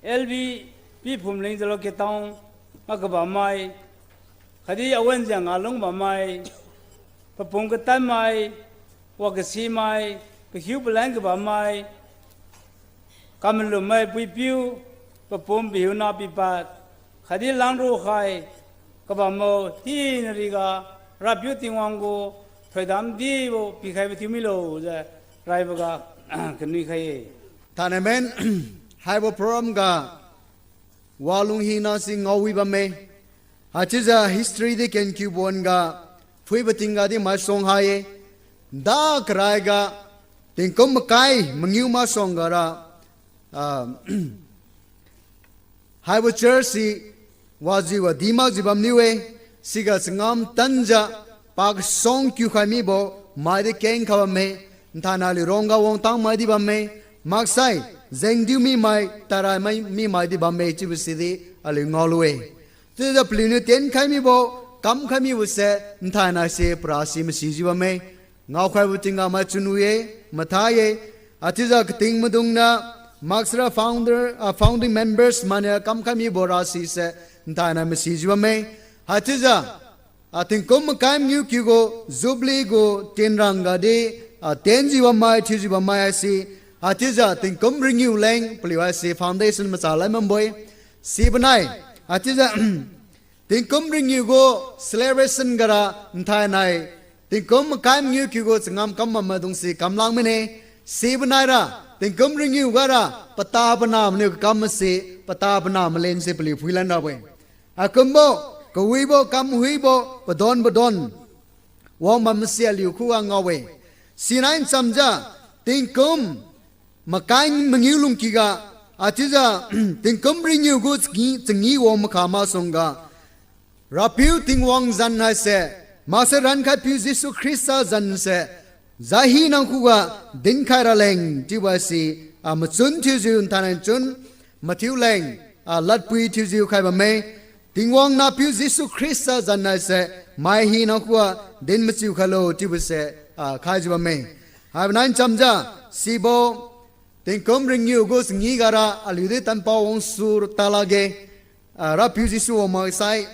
L B P Phumling Jalukie Town ga kabammai, khatdi awanjiang ngalung bammai, papum katanmai, wakasimai, pahiu paleng kabammai, kamalumai puipiu, papum pahiuna pipad, khatdi langrukhai kabambo hina riga, Rapiu Tingwang gu thoidam dibo pikhaibo thiumilo jiu raiboga kanuikhai-e. Tanamen, haibo program ga walung hina si ngaowi bamme. Haichiujiu history di kenkiu bon ga, phuibo tingga di maisuang hai-e. Da karaiga, tingkum makai mangiu masuangga ra, ah, haibo church si wajiu wadi makjiu bamniu-e, siga changam tanjiu pakasuang kiukhai mibo maidi kengkha bamme, nthainai aliu rongga wangtang maidi bamme, maksai jengdiu mimai, tarai mai mimai di bamme chiubo sidi aliu ngaolu-e. Chiujiu paliuniu tienkhai mibo, kamkhai mibose, nthainai se parasi masijiu bamme. Ngaokhaibo tingga maichun wi-e, mathai-e, haichiujiu kating maidungniu, maksara founder, ah, founding members mainiu kamkhai mibo rasise, nthainai masijiu bamme. Haichiujiu, ah, tingkum makai mangiu kiu gu, Jubilee gu, tienrangga di, ah, tienjiu bammai, thiujiu bammai haise, haichiujiu tingkum ringiu leng paliu haise foundation macha lan bambo-e. Sibo nai, haichiujiu, tingkum ringiu gu celebration gara nthainai, tingkum makai mangiu kiu gu changam kam bam maidungse kamlang mine. Sibo naira, tingkum ringiu gara, pata pana maniu kakam mase, pata pana malense paliu phuilan rabo-e. Haikumbo, kawibo, kamhuibo, padon padon wang bam mase aliu khuga ngao-e. Sinai nchamjiu, tingkum makai mangiu lungkiga, haichiujiu, tingkum ringiu gu changi, changi wang makha masuangga, Rapiu Tingwang zan haise, maksai rankhaipiu Jesu Khrista zanse, jai hina khuga dinkhai raleng chiubo haise, ah, machun thiujiu nthainai chun, mathiu leng, ah, ladpui thiujiu khai bamme. Tingwang nahpiu Jesu Khrista zan haise, mai hina khuga din machiu khailo chiubose, ah, khaijiu bamme. Haibo nai nchamjiu, sibo, tingkum ringiu gu changi gara aliudi tanpao wangsu talakge, ah, Rapiu Jesu wang maksai,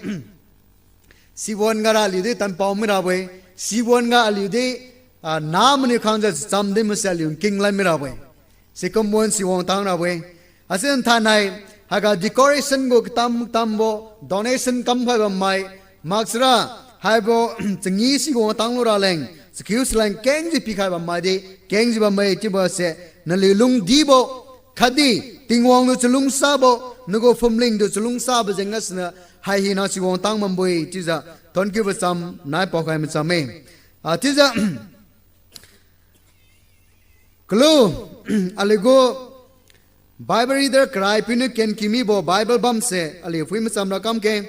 siwon gara aliudi tanpao mirabo-e, siwon ga aliudi, ah, nah maniu khangjiu chacham din mase aliu nkinglan mirabo-e. Sikum won si wangtang rabo-e. Haise nthainai, haiga decoration gu katam tambo, donation kamkhai bammai, maksara, haibo, changi si wangtang lu raleng, chakiu saleng kengjiu pikhai bammai di, kengjiu bamme chiubose, naliu lungdibo, khatdi, Tingwang tu chalungsabo, nagu phumling tu chalungsabo jeng gasuniu, hai hina si wangtang bambo-e chiujiu, Thonkiubo cham nai paokhai macham-e. Ah, chiujiu, kalu, aliugu Bible reader karai piuniu kenki mibo Bible bamse aliu phui macham ra kamke.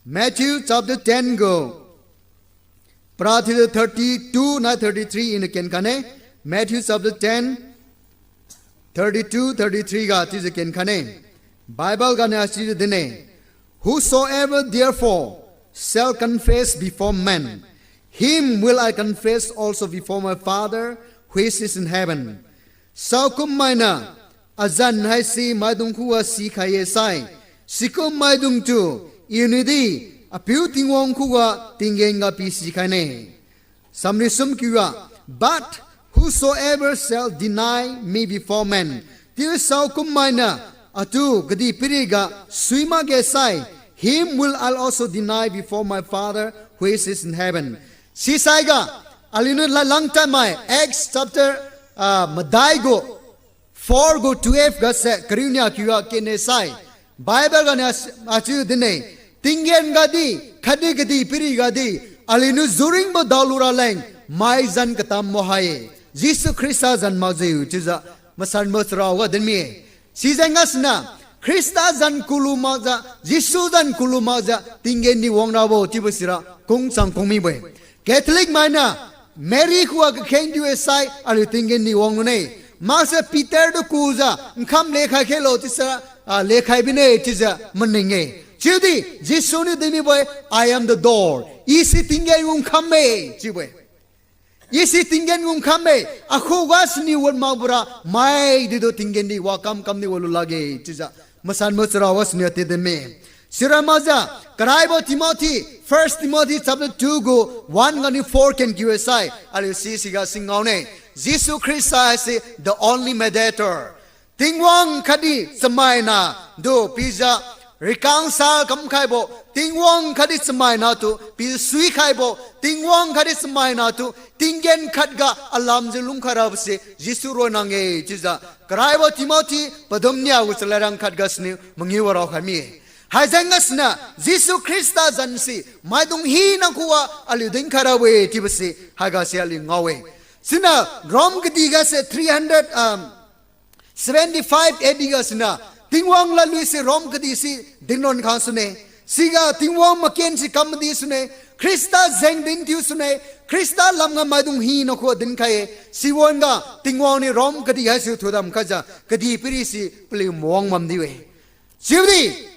Matthew chapter ten gu, para thiujiu thirty-two nai thirty-three iniu kenkhaine. Matthew chapter ten, thirty-two, thirty-three ga chiujiu kenkhaine. Bible ganiu sijiu dinne. Whosoever therefore shall confess before men, him will I confess also before my Father which is in heaven. Saokum mainiu azan haise maidung khuga sikhai-e sai, sikum maidungtu Iniudi Apiu Tingwang khuga tinggen ga pisikhaine. Samri sum kiuga, but whosoever shall deny me before men, chiu saokum mainiu atu kadihpiriga sui makge sai, him will I also deny before my Father which is in heaven. Sisaiga, aliuniu ladlang tadmai, Acts chapter, ah, madai gu, four gu twelve gase kariu nia kiuga kene sai, Bible ganiu achiu dinne, tinggen gadi, khatdi kadihpiri gadi, aliuniu juringbo daolu raleng, maizan katambo hai-e, Jesu Khrista zan makjiu chiujiu, masanbo charao ga dinmi-e. Sijeng gasiniu, Khrista zan kulu makjiu, Jesu zan kulu makjiu, tinggen di wangrabo chiubo sira kungchang kung mibo-e. Catholic mainiu, Mary khuga kakheng thiu-e sai aliu tinggen di wang lune. Makse Peter tu kujiu nkham lekhai khelo chiusai, ah, lekhai bine chiujiu maning-e. Chiudi Jesu niu dinmibo-e, I am the door. I si tinggen gu nkhamme chiubo-e. I si tinggen gu nkhamme, akhuga siniu wat makbora, mai didu tinggen di wakam kam di walu lakge chiujiu, masanbo charao ga siniu ti dinmi. Sira makjiu, karaibo Timothy, First Timothy chapter two gu one ganiu four kenkiu-e sai, aliu si siga si ngaone. Jesu Khrista haise the only mediator. Tingwang khatdi chamaina tu pijiu reconcile kamkhaibo, Tingwang khatdi chamaina tu pijiu suikhaibo, Tingwang khatdi chamaina tu tinggen khatga alamjiu lungkhai rabo se Jesu ronna-e chiujiu, karaibo Timothy padum nia gu chalarang khat gasiniu mangiu wa raokhai mi-e. Haijeng gasiniu Jesu Khrista zan si maidung hina khuga aliu dinkhai rabo-e chiubo se haiga se aliu ngao-e. Siniu Rome kadih gase three hundred, um, seventy-five A D gasiniu, Tingwang ladlui se Rome kadih si dinron khang sune. Siga Tingwang maken si kam madi sune. Khrista jeng din thiu sune. Khrista lamga maidung hina khuga dinkhai-e. Siwanga Tingwang niu Rome kadih haise thudam khaijiu kadihpiri si paliu mawang bamdi-e. Chiudi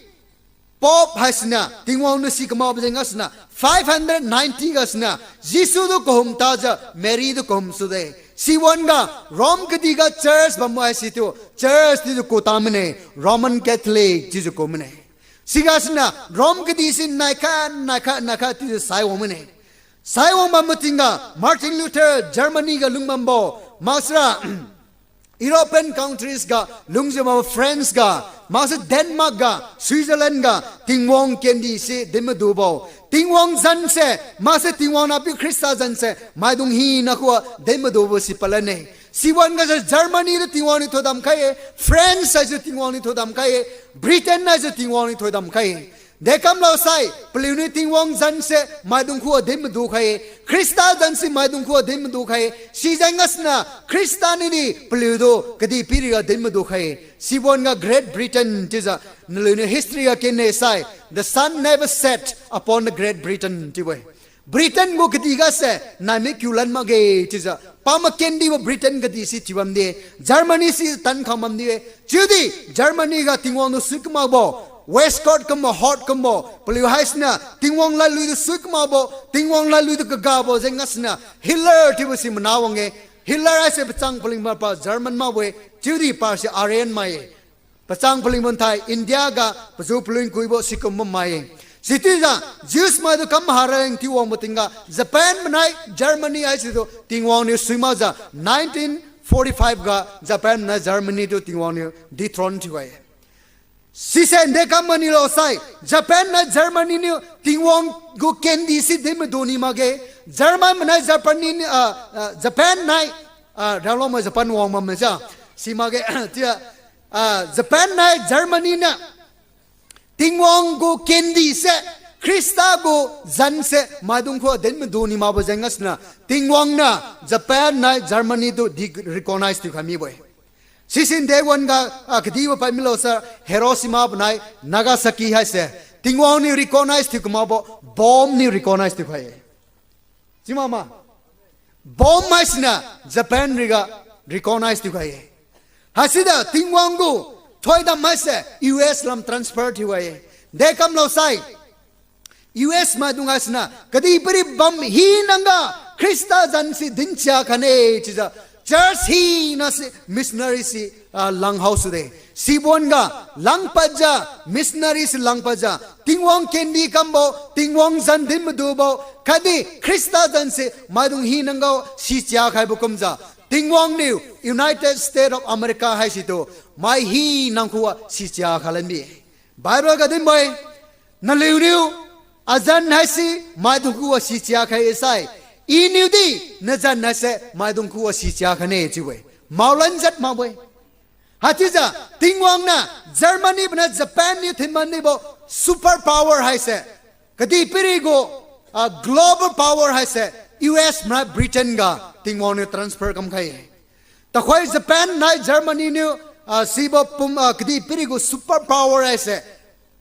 Pope haisiniu Tingwang niu si kamakbo jeng gasiniu five hundred ninety gasiniu Jesu tu kahum tajiu Mary tu kahum sude. Siwanga Rome kadih ga church bambo haisi tu church tiutu kuta mine, Roman Catholic chiujiu ku mine. Sigasiniu Rome kadih si naikha naikha naikha tiujiu saiwang mine. Saiwang bambo tingga Martin Luther Germany ga lungbambo, maksara European countries ga lungjiu bambo France ga, makse Denmark ga, Switzerland ga Tingwang kendi si din madubo, Tingwang zan se, makse Tingwang nahpiu Khrista zan se maidung hina khuga din madubo si palan-e. Siwanga se Germany tu Tingwang niu thudam khai-e, France haise Tingwang niu thudam khai-e, Britain haise Tingwang niu thudam khai-e. Dekamlo sai paliuniu Tingwang zan se maidung khuga din madu khai-e, Khrista zan se maidung khuga din madu khai-e. Sijeng gasiniu Khrista niudi paliutu kadihpiriga din madu khai-e. Siwanga Great Britain chiujiu naliuniu history ga kenne sai, the sun never set upon the Great Britain chiubo-e. Britain gu kadih gase naimik kiulan makge chiujiu pamakendibo Britain kadih si thiubamdi-e. Germany si tankhang bamdi-e. Chiudi Germany ga Tingwang tu sui kamakbo, waistcoat kumbo, hot kumbo paliu haisiniu Tingwang ladlui tu sui kamakbo, Tingwang ladlui tu kagabo jeng gasiniu Hitler chiubo si mana wang-e. Hitler haise pachang palingbo pa German makbo-e, chiudi pase Aryan mai-e. Pachang palingbo thai India ga paju palun kuibo sikumbo mai-e. Sichiujiu Jews maitu kam maha raleng thiu wangbo tingga Japan manai Germany haisitu Tingwang niu sui makjiu nineteen forty-five ga Japan manai Germany tu Tingwang niu dethrone thiu-e. Sise nde kam manilo sai, Japan nai Germany niu Tingwang gu kendi si din madu ni makge. German manai Japan ni, ah, ah, Japan nai, ah, raloma Japan wang bamjiu si makge, chiu, ah, Japan nai Germany niu Tingwang gu kendi se Khrista gu zan se maidung khuga din madu ni makbo jeng gasuniu Tingwang niu Japan nai Germany tu di-recognize thiukhai mibo-e. Sisinde wan-ga, ah, kadibo pad milo sa Hiroshima panai Nagasaki haise Tingwang niu recognize thiu kamakbo, bomb niu recognize thiukhai-e. Chiu mama. Bomb haisiniu Japan riga recognize thiukhai-e. Haisida Tingwang gu thoidam haise U S lam transfer thiukhai-e. Dekamlo sai, U S maidung haisiniu kadihpiri bam hinangga Khrista zan si dinchia khaine chiujiu church hina si missionary si, ah, langhao sude. Sibo wan-ga langpadjiu, missionary si langpadjiu, Tingwang kendi kambo, Tingwang zan din madubo, khatdi Khrista zan si maidung hinangga sichia khaibo kumjiu, Tingwang niu United States of America haisitu mai hinang khuga sichia khai lanbi-e. Bible ga dinbo-e, naliuniu azan haise maidung khuga sichia khai-e sai, iniudi nazan haise maidung khuga sichia khaine chiu-e. Maolan jat makbo-e. Haichiujiu Tingwang niu Germany bana Japan niu thinman nibo super power haise, kadihpiri gu, ah, global power haise U S mana Britain ga Tingwang niu transfer kamkhai-e. Tuhoi Japan nai Germany niu, ah, sibo pum, ah, kadihpiri gu super power haise,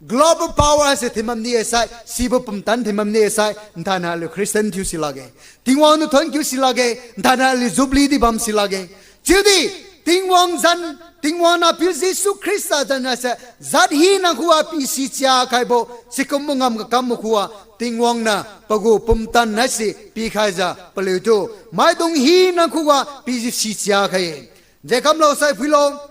global power haise thinbam di-e sai, sibo pumtan thinbam di-e sai, nthainai aliu Christian thiu si lakge. Tingwang niu thonkiu si lakge, nthainai aliu Jubilee di bam si lakge. Chiudi, Tingwang zan, Tingwang nahpiu Jesu Khrista zan haise, jat hinang khuga pi sichia khaibo, sikumbo ngam kakam khuga, Tingwang niu pagu pumtan haise pikhaijiu paliutu, maidung hinang khuga pi sichia khai-e. Dekamlo sai phuilo.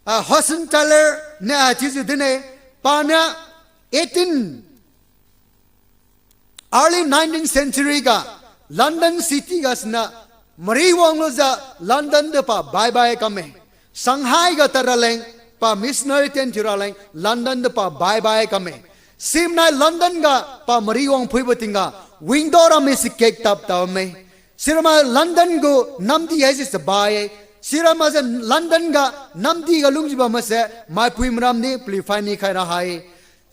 Ah, Hudson Taylor niu, ah, chiujiu dinne, paniu eighteen, early nineteenth century ga London City gasuniu mari wanglujiu London tu pa bye bye kamme. Shanghai ga tadraleng, pa missionary ten thiuraleng London tu pa bye bye kamme. Simnai London ga pa mari wang phuibo tingga window rami si kek tap tap bamme. Sirama London gu namdi haise chabai-e. Sirama se London ga namdi ga lungjiu bam mase maipui maramdi paliu phaini khaira hai.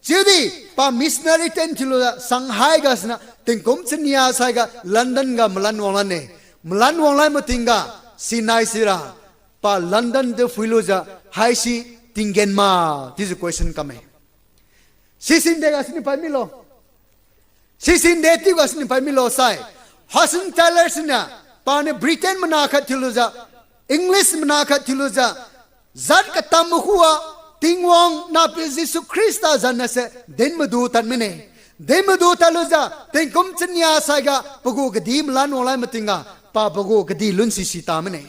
Chiudi pa missionary ten thiulujiu Shanghai gasuniu tingkum chania saiga London ga malan wanglan-e. Malan wanglan matingga sinai sira pa London tu phuilujiu haise tinggen ma chiujiu question kamme. Sisinde gasuniu pad milo. Sisinde chiu gasuniu pad milo sai, Hudson Taylor siniu, paniu Britain mana khat thiulujiu, English mana khat thiulujiu, jat katam khuga, Tingwang nahpiu Jesu Khrista zan haise din madu tad mine. Din madu tadlujiu tingkum chania saiga pagu kadih malan wanglai matingga, pa pagu kadih lun sisi ta mine.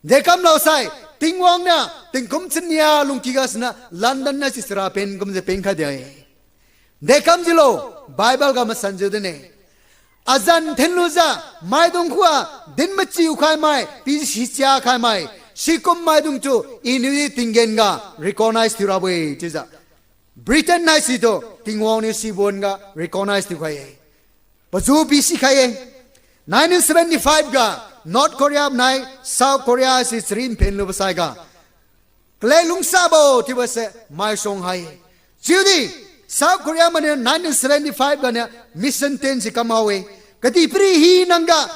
Dekamlo sai, Tingwang niu tingkum chania lungki gasuniu London na si sara pen kumjiu penkhai di-e. Dekamjiulo, Bible ga masanjiu dine. Azan thenlujiu, maidung khuga din machiu khaimai, pi sichia khaimai, sikum maidungtu iniudi tinggen ga recognize thiurabo-e chiujiu, Britain haisitu Tingwang niu sibo wan-ga recognize thiukhai-e. Paju pi sikhai-e. Nineteen seventy-five ga North Korea nai South Korea si chari nphen lubo saiga, kalek lungsabo chiubose maisuang hai-e. Chiudi South Korea maniu nineteen seventy-five ganiu mission ten si kamhao-e. Kadihpiri hinangga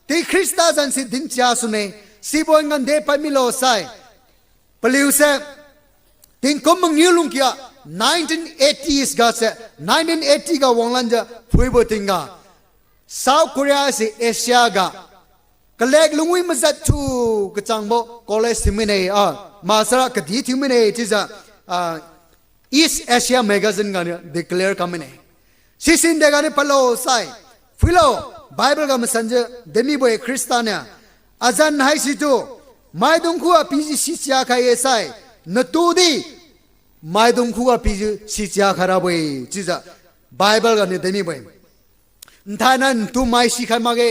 ti Khrista zan si dinchia sune. Sibo wan-ga nde pad milo sai, paliuse tingkum mangiu lungkia nineteen eighties gase, nineteen eighty ga wanglanjiu phuibo tingga, South Korea se Asia ga kalek lungwi majat thu kachangbo college thiu mine, ah, masara kadih thiu mine chiujiu, ah, East Asia Magazine ganiu declare kam mine. Sisin deganiu padlo sai, phuilo, Bible ga masanjiu dinmibo-e Khrista niu, azan haisitu maidung khuga pijiu sichia khai-e sai, natudi maidung khuga pijiu sichia khai rabo-e chiujiu Bible ganiu dinmibo-e. Nthainai ntu mai sikhai makge,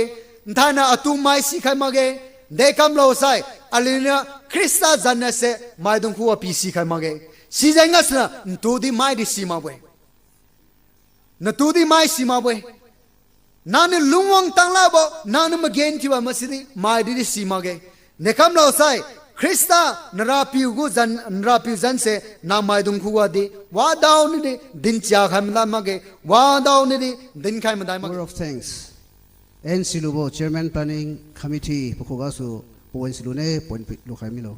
nthainai atu mai sikhai makge, dekamlo sai, aliuniu Khrista zan haise maidung khuga pi sikhai makge. Sijeng gasuniu ntudi maidi si makbo-e. Natudi mai si makbo-e. Nangniu lungwang tanglabo, nangniu magenthiubo masidi maidi di si makge. Dekamlo sai, Khrista narapiu gu zan, narapiu zan se namaidung khuga di, wadaoni di dinchia khai madai makge, wadaoni di dinkhai madai makge. Word of thanks. N C lubo Chairman Planning Committee pakhugasu point silu ne point pi lukhai milo.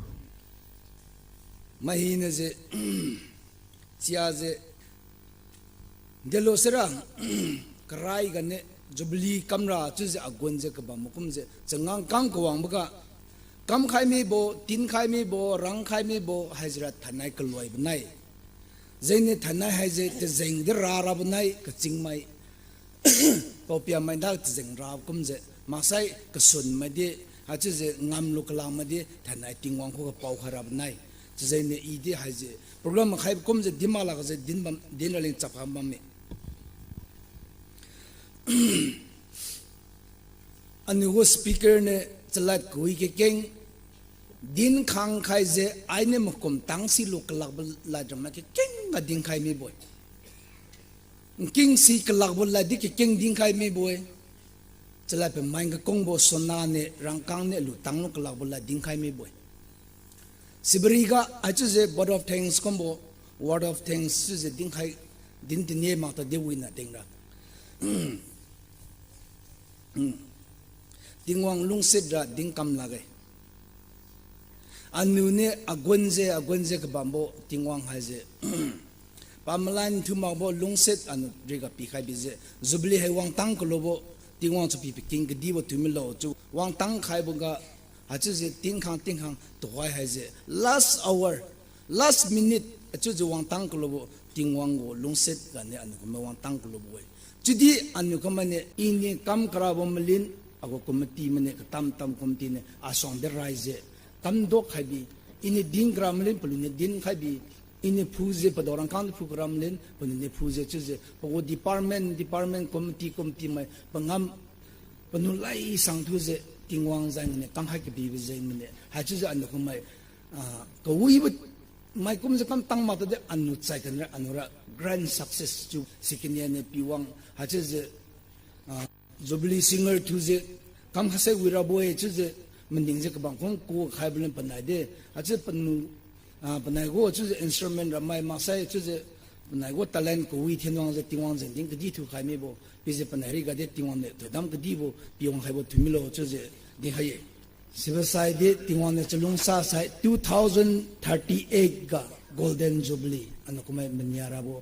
Mai hina je, chia je, delo sira, karai ganiu, Jubilee kamra chiujiu agun jiu kabam makum jiu, changangkang kawangboga, kamkhai mibo, tinkhai mibo, rangkhai mibo, haijira thainai kaloibo nai. Jengniu thainai haise tazeng di rarabo nai kachingmai. Paopiamai da tazeng ra kumjiu, maksai kasunmai di, haichiujiu ngamlu kalangmai di, thainai Tingwang khuga paokhai rabo nai. Chiujiuniu i di haise, program makhai kumjiu dinmak lakjiu dinbam, dinra leng chapkham bamme. Aniu gu speaker niu chalad kawi kakeng, dinkhang khaijiu ainiu makum tang silu kalakbo lad ramai kakeng ga dinkhai mibo-e. Nking si kalakbo lad di kakeng dinkhai mibo-e. Chalad pamain kakungbo sona niu rangkang niu alu tanglu kalakbo lad dinkhai mibo-e. Sibari ga haichiujiu word of thanks kumbo, word of thanks chiujiu dinkhai, din tine mak tadi wina tengra. Tingwang lungsiat ra dinkam lakge. Aniu niu agun jiu, agun jiu kabambo Tingwang haise, pamalan thiu makbo lungsiat aniu riga pikhai bijiu, Jubilee hai wangtang kalubo, Tingwang chu pi paking kadibo thiu milo chiu wangtang khaiboga, haichiujiu tingkhang tingkhang tuhoi haise, last hour, last minute, achiujiu wangtang kalubo, Tingwang gu lungsiat ganiu aniu kumbo wangtang kalubo-e. Chiudi aniu kummainiu, iniu kam karabo malin, agu committee mainiu, katam tam committee niu, asuang di raijiu, kamdok khaibi, iniu din kara malin, paliuniu din khaibi, iniu phujiu, padao rangkang di phu kara malin, paliuniu phujiu, chiujiu, pagu department, department, committee, committee mai, pangam, paniu laisang thiujiu, Tingwang jeng niu, kangkhai kabibo jeng niu, haichiujiu aniu kummai, ah, kawibo, maikumjiu kamtang mak tadi aniu chai kanra, aniu ra grand success chiu, second year niu piwang, haichiujiu, ah, Jubilee singer thiujiu, kamkhasai wirabo-e chiujiu, maningjiu kabam kum ku khaibo leng panai de, haichiu paniu, ah, panai gu chiujiu instrument ramai maksai chiujiu, panai gu talent kawi thinwangjiu Tingwang jengdin kadi thiukhai mibo, pijiu panai riga di Tingwang niu thoidam kadibo piwang khaibo thiu milo chiujiu dinkhai-e. Sibosai di Tingwang niu chalungsa sai two thousand thirty-eight ga Golden Jubilee aniu kummai mania rabo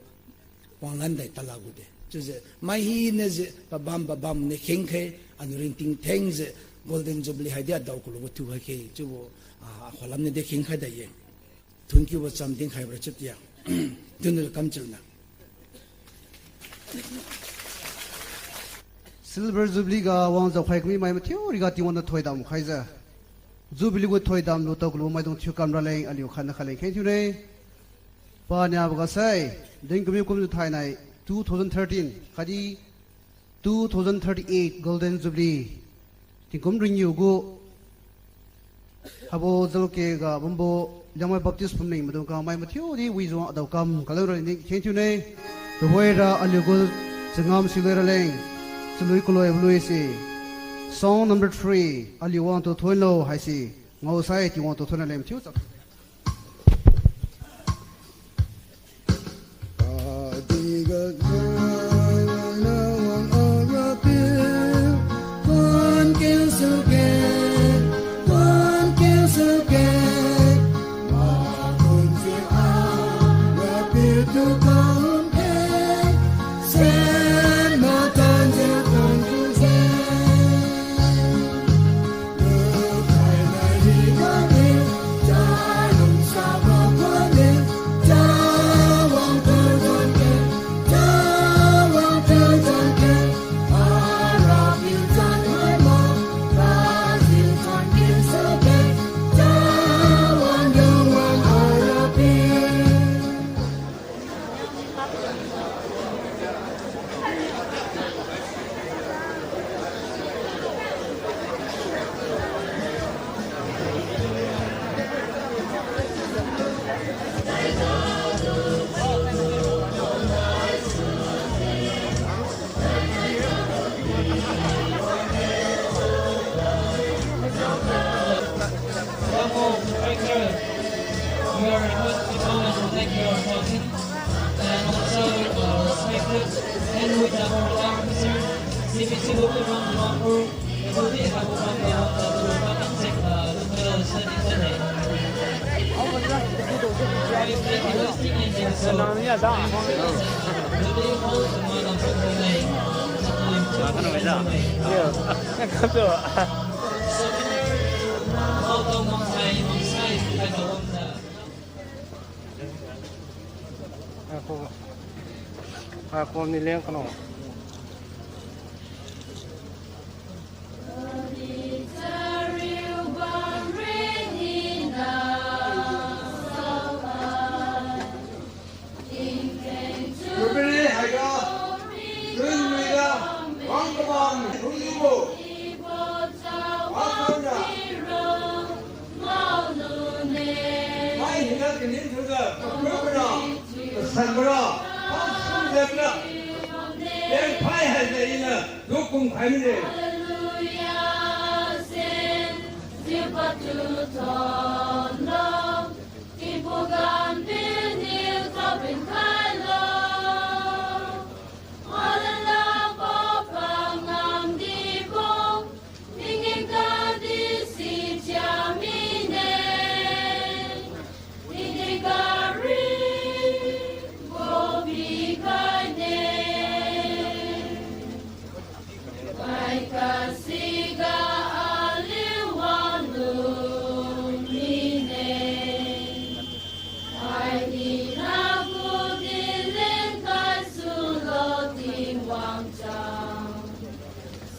wanglan dai tala gude. Chiujiu mai hinajiu pabam pabam niu khengkhe, aniu ringting thengjiu Golden Jubilee haidi adao kalubo thiukhai khe chiubo, ah, akhualam niu di khengkhai dai ye. Thunkiubo cham dinkhaibo ra chiu tia. Tuniu kamchiuna Silver Jubilee ga wangjiu khai kami mai mathiu riga Tingwang niu thoidam khaijiu, Jubilee gu thoidam lutao kalu maidung thiu kam raleng aliu khatna khatleng kheng thiune. Paniaboga sai, din kami kumjiu thainai two thousand thirteen khatdi two thousand thirty-eight Golden Jubilee tingkum ringiu gu habo Jalukie ga bambo Liangmai Baptist phumling maidung kangmai mathiudi wijiu wang adao kam kalu raleng kheng thiune. Tuhoira aliu gu changam siloi raleng, chalui kaloibo lui se, song number three, aliu wangtu thonlo haise, ngaosai Tingwang tu thon raleng thiu chap Ngaikhom ni leng kano. Jubilee haiga, chunwiga, wang kabam, chunwibo. Wangkhamra. Mai hina kanin thuga, kaprukra, kasangra, pangsum jatra. Lengphai haise iniu, dukum khai mine.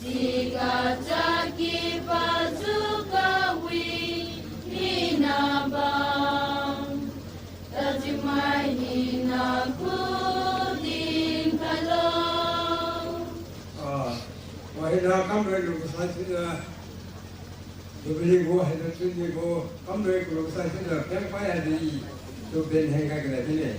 Siga chaki pazu kawi mina bam, tachimai hina kudin khailo. Ah, wahina kamloi lungsai sina, Jubilee gu haina chunwibo kamloi kulungsai sina, pengpai haidi, tu ben hengga kala dine.